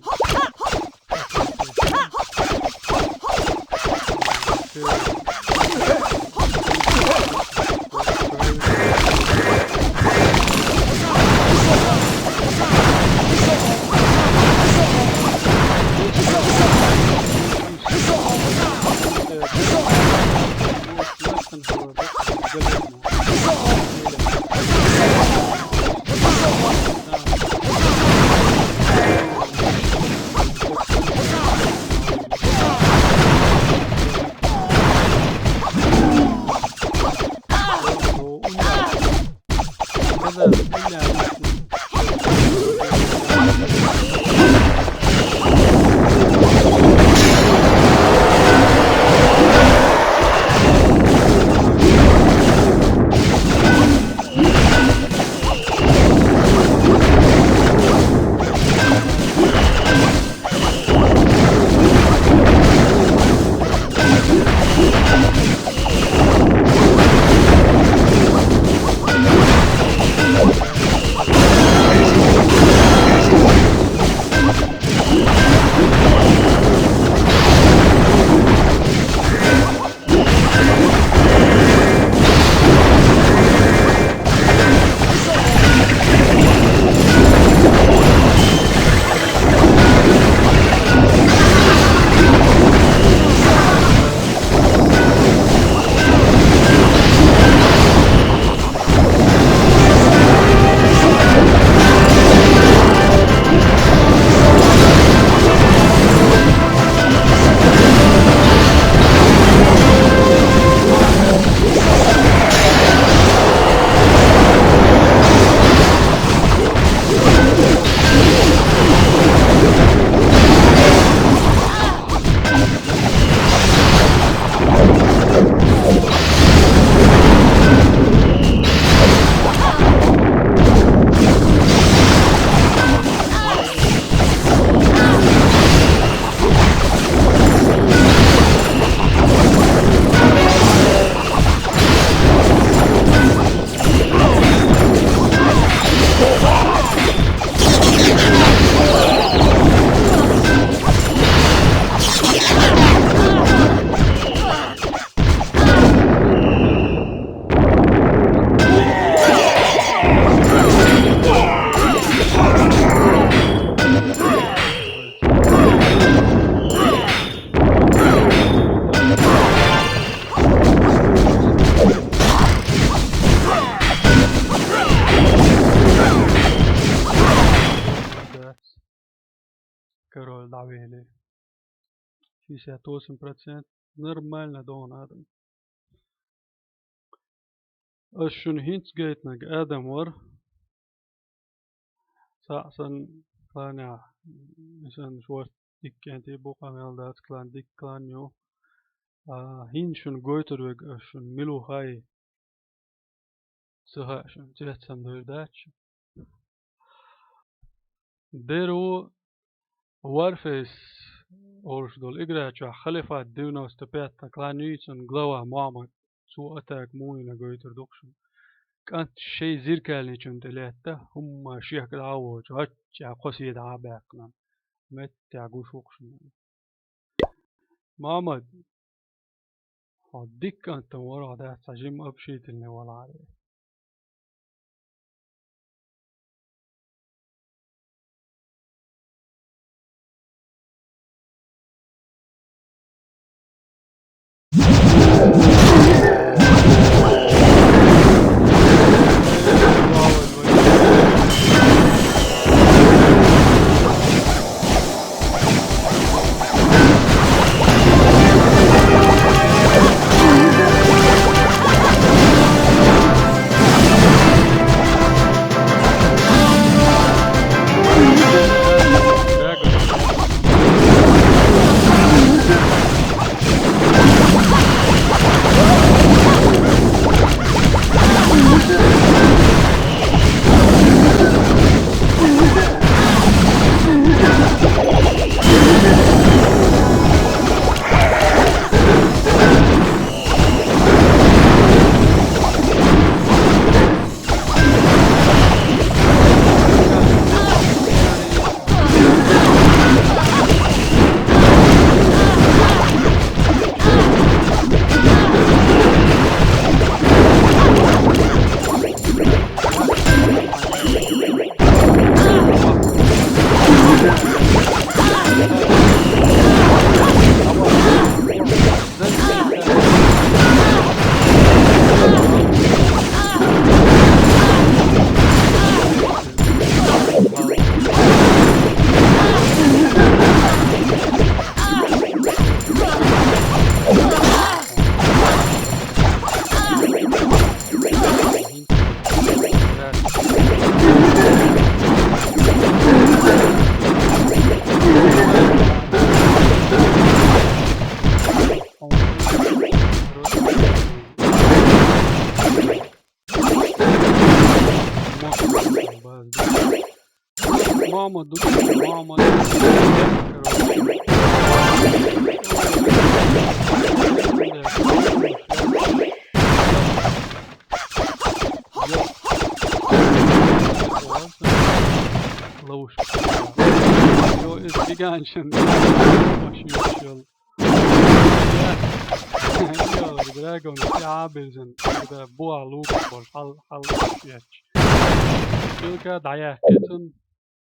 Король дӀавели. Шестьдесят восемь процент. Нормально догӀун адам. Ас шуна хӀинца гайтинарг адам вара. Цхьаъ санна кланехь, и санна шорта дика кӀентий бу, къамел дац, клан дика клан ю. А, хӀинца шуна гойтур верг ас шуна мила ву хаий? Ца хаьа шуна, цец санна дойр дац шуна. Дера ву Warface олуш долу игра чохь Халифат девяносто пятый клан ю, цуьнан глава Мухьаммад. Цо атака муха йина гойтур ду-кх шуна. КӀант шайн зеркальничун тӀе лаьтта, хӀумма шех кӀира а воцуш, хӀачча кхо седа а баьккхина. Меттехь гуш ву-кх шуна. Мухьаммад, хьо дика кӀант вара, хьо дац цхьа жима общительный валахь. Мама, ду-, мама, короче. Ловушка. Yo, из гигантин. Вообще, вообще. Yo, dragon, я безин. Да, буа лук, бол, хал, хал, яч. Только да, я, китун.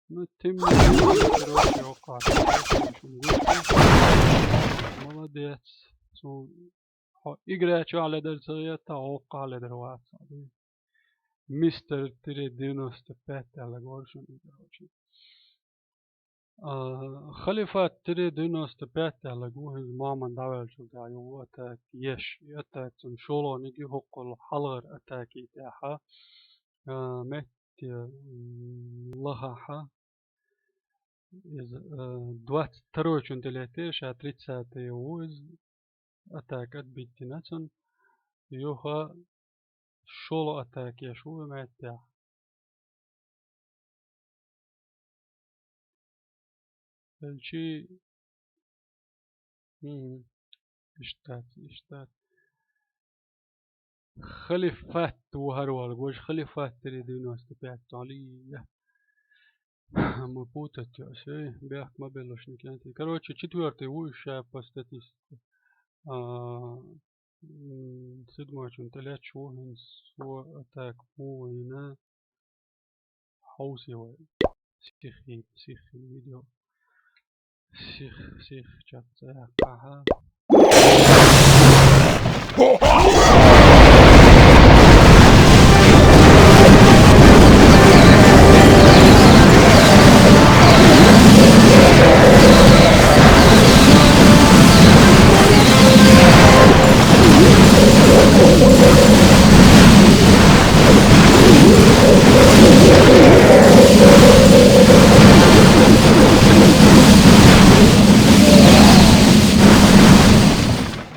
Ну, тем не менее, короче, окей. Молодец. Су, хо, игра чё, але дер цвета, окей, але дер ваца. Мистер три девяносто пять, але горшун, короче. А, Халифат три девяносто пять, але гу, из маман давал чё, да, ю атак, еш, атак, цун шоло, ниги хоккол, халгар атак, и тяха. А, мет Те, м, лахаха. Из, э, двадцать второй чун телете, ша тридцатый у из атака отбить нацун. Юха шоло атака шу меття. Элчи. Мгм. Иштат, иштат. Халифат ву хьарвал, гвош Халифат три девяносто пять, Алия. Мы путать, всё, бяхк ма белошник, янти. Короче, четвёртый ву ещё по статистике. А, м, седьмой чун телеч ву, хинс ву атак ву, ина. Хаус его. Сих, сих видео. Сих, сих, чат, ага.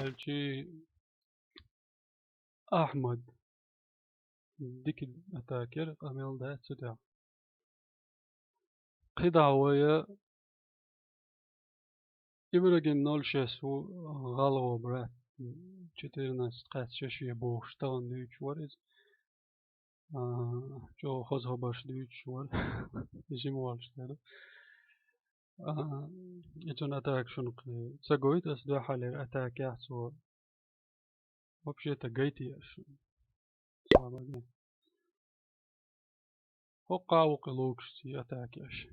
Элчи Ахмад. Дикий атакер, къамел да цуда. Кхидавая Ибрагим ноль шесть ву гъалгъо, брат. Четырнадцать къац шеши бохуш тагъан дуьйцуш вара иза. А, чӀогӀа хоза хабарш дуьйцуш вара. Жима волуш дара. А, и цуьнан атака шуна кхин ца гойту аса дуьхьалера атака яхь цо. Вообще-то гайтеш. Слабо. ХӀокху а вукху лугуш ций атакеш.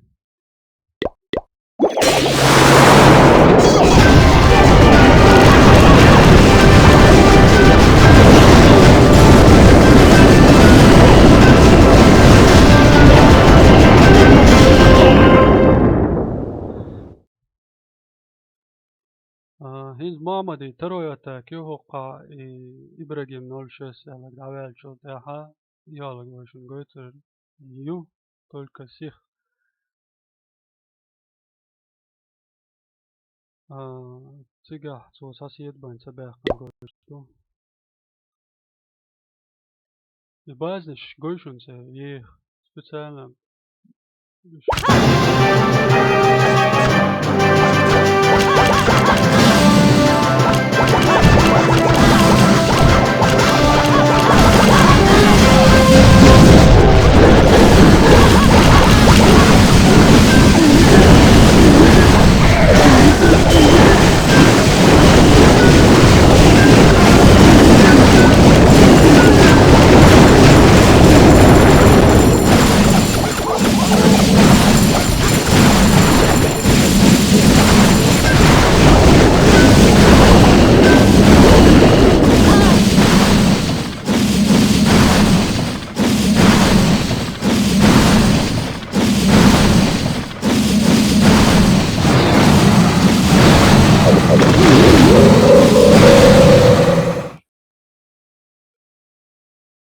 А, хӀинца Мухаммади второй атака ю хӀокху, и Ибрагим ноль шесть аьлла дӀаваьллачул тӀаьхьа, йолаг вай шуна гойтур ю, только сих. А, цигахь цо схьаседа бан ца баьккхина гойтуш ду. И базнаш гой шуна цӀе еха. Специально.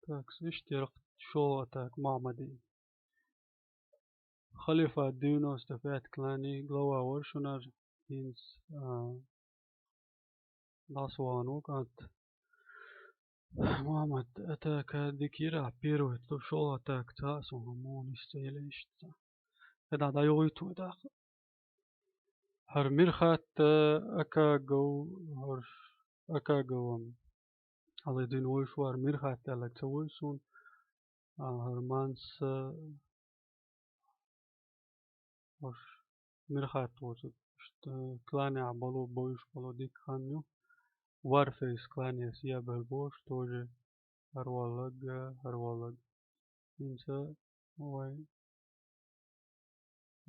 Так, иштта яра шолгӀа атака Мухаммадин. Халифа девяносто пять клани глава вара шунара, хӀинца, а, дӀасавахана ву кӀант. Мухаммад, атака дика йира, первый, то шолгӀа атака ца а сона, муха нисса ца елла иштта. ХӀаьта дӀайогӀуьйту вай тӀаккха. ХӀара Мирхатта Акагов, хӀорш Акаговам. Хьалха дина вуйш вар Мирхатта аьлларг ца вуй суна. А, хӀара Манса, хӀорш Мирхатта воцург. Иштта кланехь болу, бовзуш болу дика хан ю. Warface кланехь ебар бохуш, тоже хӀара воллаг, хӀара воллаг. ХӀинца вай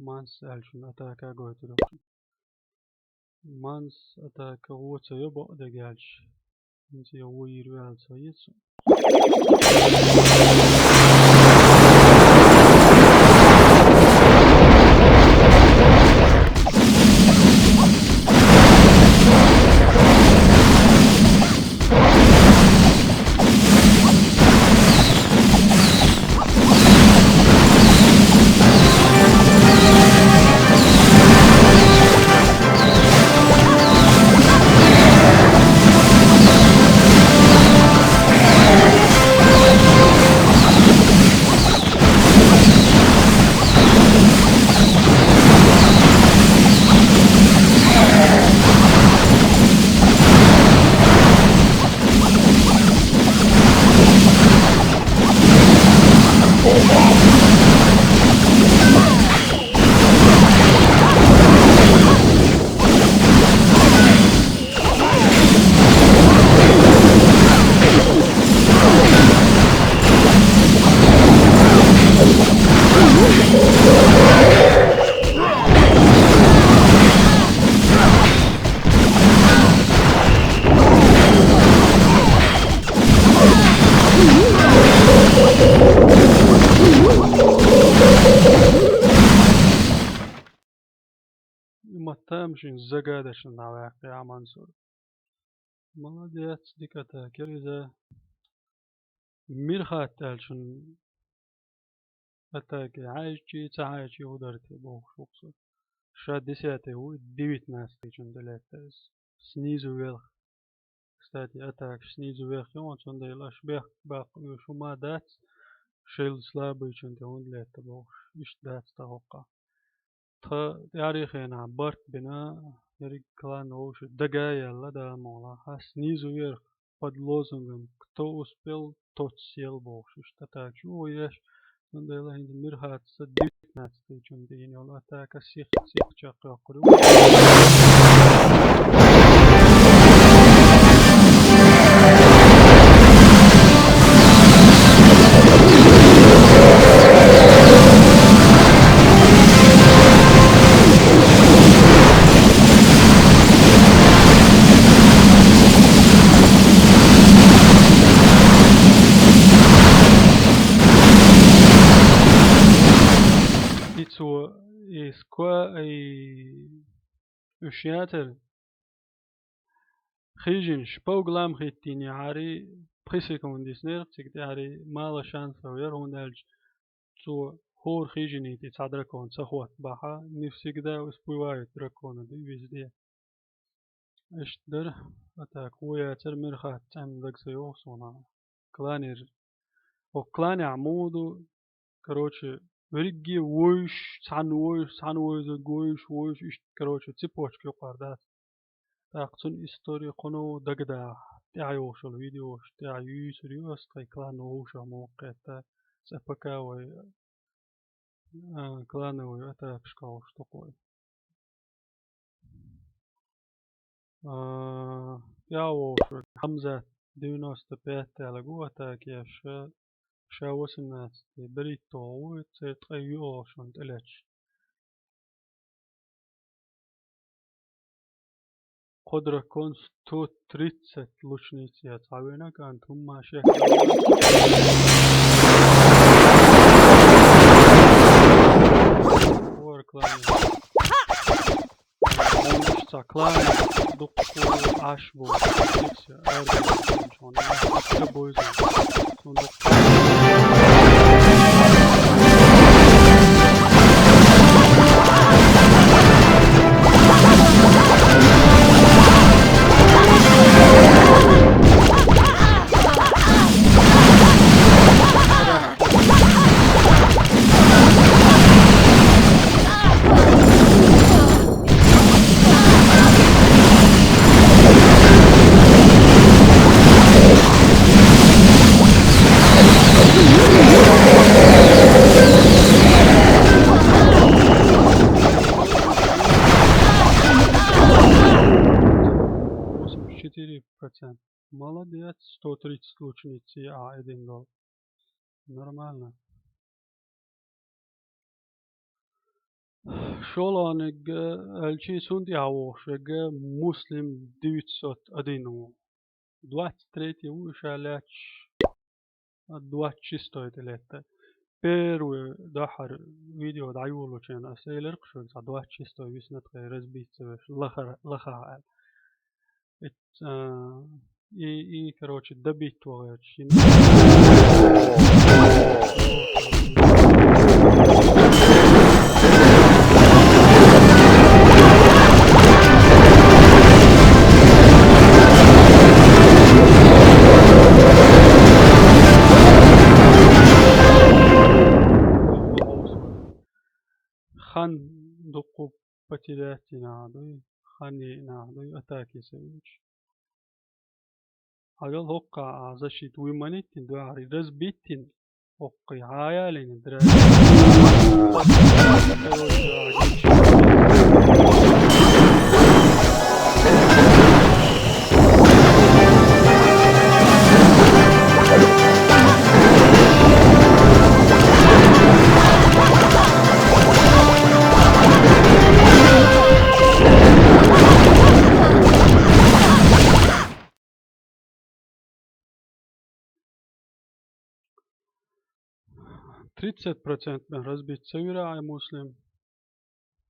Манс аьллачун атака гойтур ю. Манс атака вон ца йо бакъдерг аьлча. ХӀинца йо вуййийр ваьлла ца еза. Ма тамашийна загадочно дӀаваьккхи Мансур. Молодец, дика атака яр иза. Мирхатта аьллачун атака хьаьжчий, ца хьаьжчий хӀун дар те бохуш ву-кх со. Ша десятый ву, девятнадцатый чун тӀелетта иза. Снизу вверх. Кстати, атака снизу вверх ю, цундела аша бехк баккха оьшу ма дац, шел слабый чун тӀе хӀунда летта бохуш. Иштта дац тхан хӀокху. Тхан тӀаьхьарий хенахь барт бина, ерриг клан вовшийн дага а яьлла, Дала мукъ лахь, снизу вверх под лозунгом «Кто успел, тот съел» бохуш, иштта атака чу ву еш, цундела хӀинца Мирхатта девятнадцатый чун тӀе йина йолу атака сих, сих чекхйоккхур ю. И цо, и сква-, и уьш яцара. Хижинаш по углам хӀиттийнехьарий, пхи секунда йиснера, цига тӀаьхьарий мало шансов яра, хӀунда аьлча цо хӀора хижиний тӀе цхьа дракон ца хӀоттабахь, не всегда успевают драконы, да и везде. Иштта дара, а так, вон яцара Мирхатта, цӀена дага ца йогӀу суна. Кланера. Оха кланехь муха ду, короче, верриге вуйш, цхьаьна вуйш, цхьаьна вуйзург вуйш, вуйш, иштта, короче, цепочка юкъара дац. ТӀаккха цуьнан истори кхуьнан дагадахьа, тӀаьхьа йогӀуш йолу видеош тӀаьхьа юьйцур ю ас, тхайн клан вовшах муха кхетта, цкъа пока вай, а, клановый атакаш кховш ду-кх вай. А, тӀаьхьа вовшах Хьамзат девяносто пять аьлла гу атака еш, ша восемнадцатый берхӀитталгӀа ву, церан ткъе йоьалгӀа шуна тӀелеташ. Кхо дракон сто тридцать лучниц яц хьан вина, кӀант, хӀумма шек. Вор клан. Ца клан дуккха Ӏаш бу. Аргумент чон. Ца бойза. Молодец, сто тридцать лучниц а один доллар. Нормально. ШолгӀаниг, э, аьлчи цунна тӀехьа вогӀуш верг Муслим девятьсот один ву. Двадцать третий ву, ша лаьтташ, а, двадцать шестой тӀе летта. Первый дахьар видео дӀайолучу хенахь аса элира-кх шуьга, цхьа двадцать шестой висна тхайн разбитца веш, лаха-, лахахь аьлла. Эт-, а, и, и, короче, добить вогӀуьйтуш йина. Хан дуккха потерять йина дуй, хан йина дуй, атаки ца йолуш. Хьагал хӀокхахь а защита вуй ма йиттина, дуьхьал разбиттина, хӀокхий хьаялийна дра. Тридцать процент бен разбить ца вира, ай Муслим.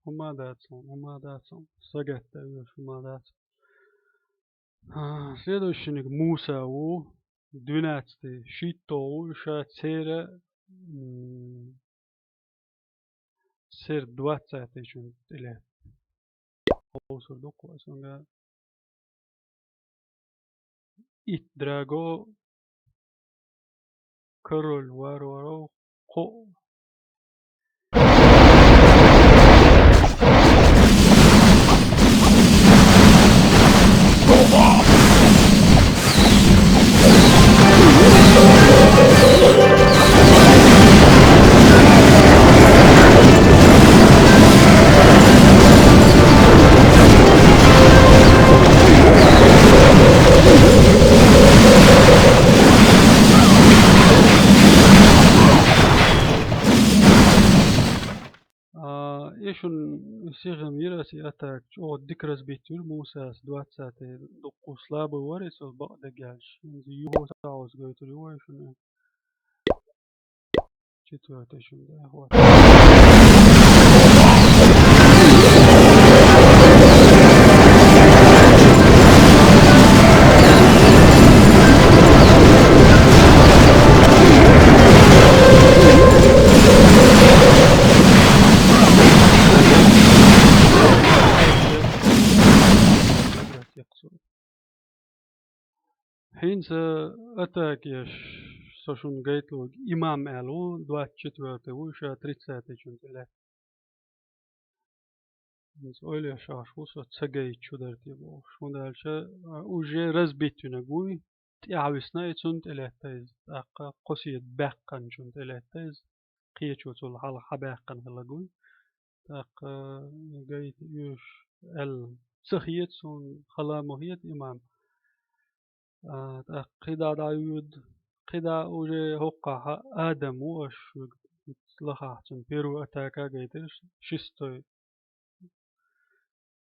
ХӀума дац хьуна, хӀума дац хьуна. Сагатта веш хӀума дац. А, следующийниг Муса ву, двенадцатый, шийтто ву, ша церан, м, церан двадцатый чун тӀе летта. Хьовсур ду кхо, ас ванга итт драго, король варваров, кхо. А, и шуна сихам йира аса и атака, чӀогӀа дика разбить вира Мусас, двадцатый, дуккха слабый вара иза, бакъдерг аьлча. Иза юха схьаоза гойтур ю вай шуна. Четвёртый шуна, да, вот. ХӀинца атака еш со шуна гайталург имам аьлла ву, двадцать четвёртый ву, ша тридцатый чун тӀе летта. ХӀинца ойла еш ахча ву со ца гайта шу дара те бохуш. ХӀунда аьлча, а, уже разбить винарг вуй, тӀаьхьа висна и цунна тӀе летта иза. ТӀаккха кхо седа баьккхинчунна тӀе летта иза. Кхечо цул хьалха хьабаьккхина хилларг вуй. ТӀаккха гайта оьшу аьлла ца хета суна, хала ма хета имам. А, тӀаккха кхидӀа дӀайоьду, кхидӀа уже хӀокхахь Адам ву, аша шуьга лахахь цунна первый атака гайтира, шестой.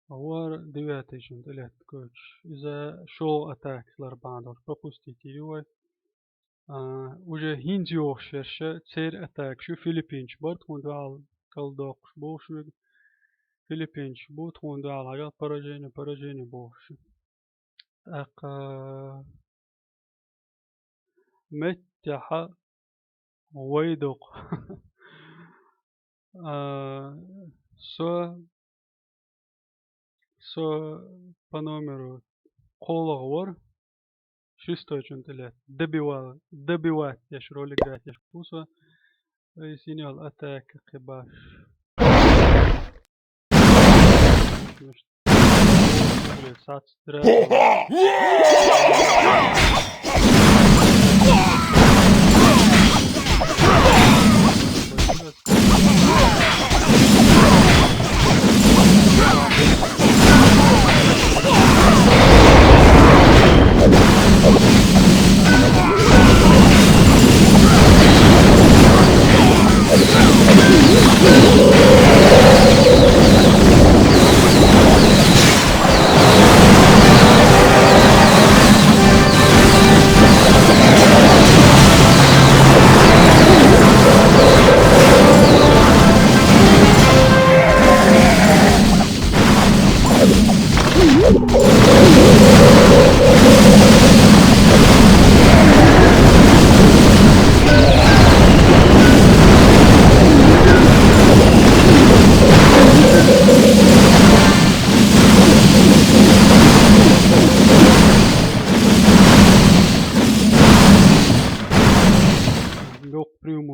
ВорхӀ, девятый чун тӀе летта кхочуш. Иза шолгӀа атака лар бахьана долуш пропустить йира вай. А, уже хӀинца йогӀуш ерш церан атакаш ю, филиппинчу бара тхуна дуьхьал калдоккхуш бохуш верг. Филиппинчу бу тхуна дуьхьал хьагал поражение, поражение бохуш. ТӀаккха меттехьа вай докху. А, со, со по номеру кхоалгӀа вара, шестой чун тӀе летта. Добивал-, добивать деш, ролик гайтеш бу со. Ай, синел атака кхин баш.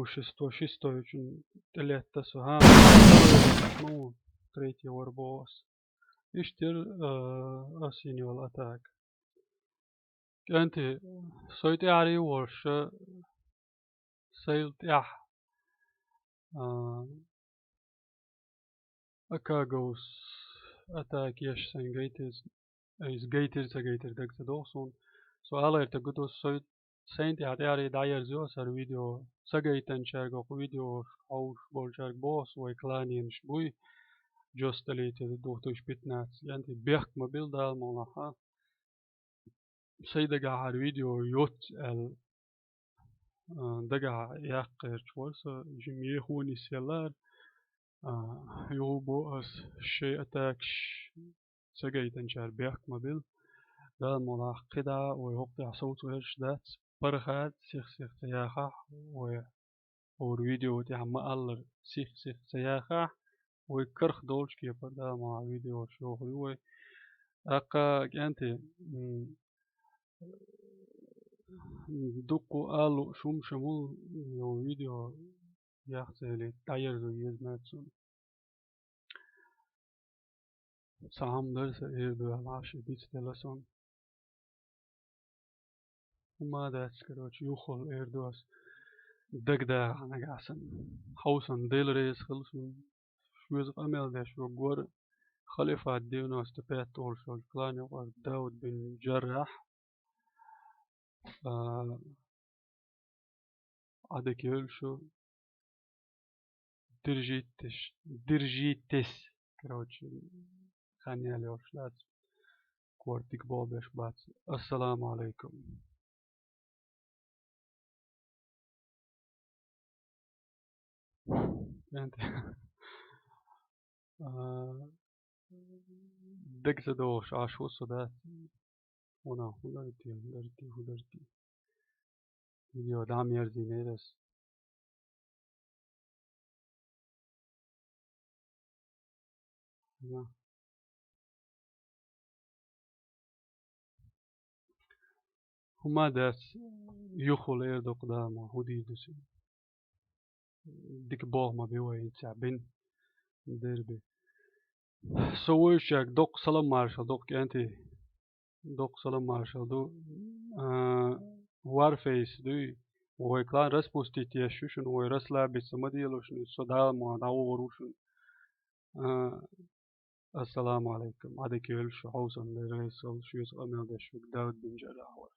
шестой, шестой чун тӀелетта со. ХӀа, ну, третий вар боху ас. Иштта яра, а, ас йина йолу атака. КӀентий, сой тӀаьхьарий волуш, сайла тӀаьхьа, а, Акаговс атака еш сайн гайтира, иза гайтира, ца гайтира, дага ца догӀу суна. Со алгӀертарг ду, сой, сайна тӀехь тӀаьхьарий дӀаерзайо ас хӀара видео. Ца гайтинчаьрга, окху видеош хьовсуш болчаьрга боху ас, вай кланенаш буй, Джосталити две тысячи пятнадцать, кӀентий, бехк ма билла, Дала мукъ лахь. Сайн дагахь хӀара видео йоццу аьлла, а, дагахь яккха гӀерташ вара со, жимма еха нисъеллера, а, юха боху ас, шайн атакаш ца гайтинчара бехк ма билла. Дала мукъ лахь, кхидӀа вай хӀокху тӀехь совца гӀерташ дац, паргӀат сих-сиха ца яхахь, вай хӀора видео тӀехь ма-аллара сих-сиха ца яхахь, вай карах долчу кепара, Дала мукъ лахь, видеош йохур ю вай. ТӀаккха, кӀентий, м, дуккха а лууш хӀума ша мула йолу видео яхца елийта, дӀаерзо еза моьтту суна. Цхьа хӀума дара сан эр ду аьлла, Ӏаш и дицделла суна. ХӀума дац, короче, юххехула эр ду ас. ДагадогӀу нагахь санна. Хьовсал, Дела реза хуьлда шуна. Шуьца къамел деш верг вара Халифат девяносто пять олуш йолчу клан юкъара Дауд бин Джаррахь. А, Ӏадика йойла шу. Держитесь, держитесь. Короче, хан ял йолуш дац. Кортиг болх беш бац. Ассаламу алейкум. КӀентий. А, дага ца догӀуш Ӏаш ву со, да? Вуна, хӀун дара те, хӀун дара те, хӀун дара те? Видео дӀа ма ерзийнера ас. Я. ХӀума дац, юххехула эр ду-кх, Дала мукъ лахь, хӀун дийр ду сан. Дика болх ма бу вай хӀинца бина. Дерби. Со вуьйцучаьрга доккха салам-маршалла ду-кх, кӀентий. Доккха салам-маршалла ду. А, Warface дуй. Вай клан распустить еш ю шуна, вай расслабиться ма дело шуна, со Дала мукъ лахь дӀавогӀур ву шуна. А, ассаламу алейкум. Ӏадика йойла шу, хьовсал, Дела реза хуьлда, шуьца къамел деш верг Дауд бин Джаррахь вара.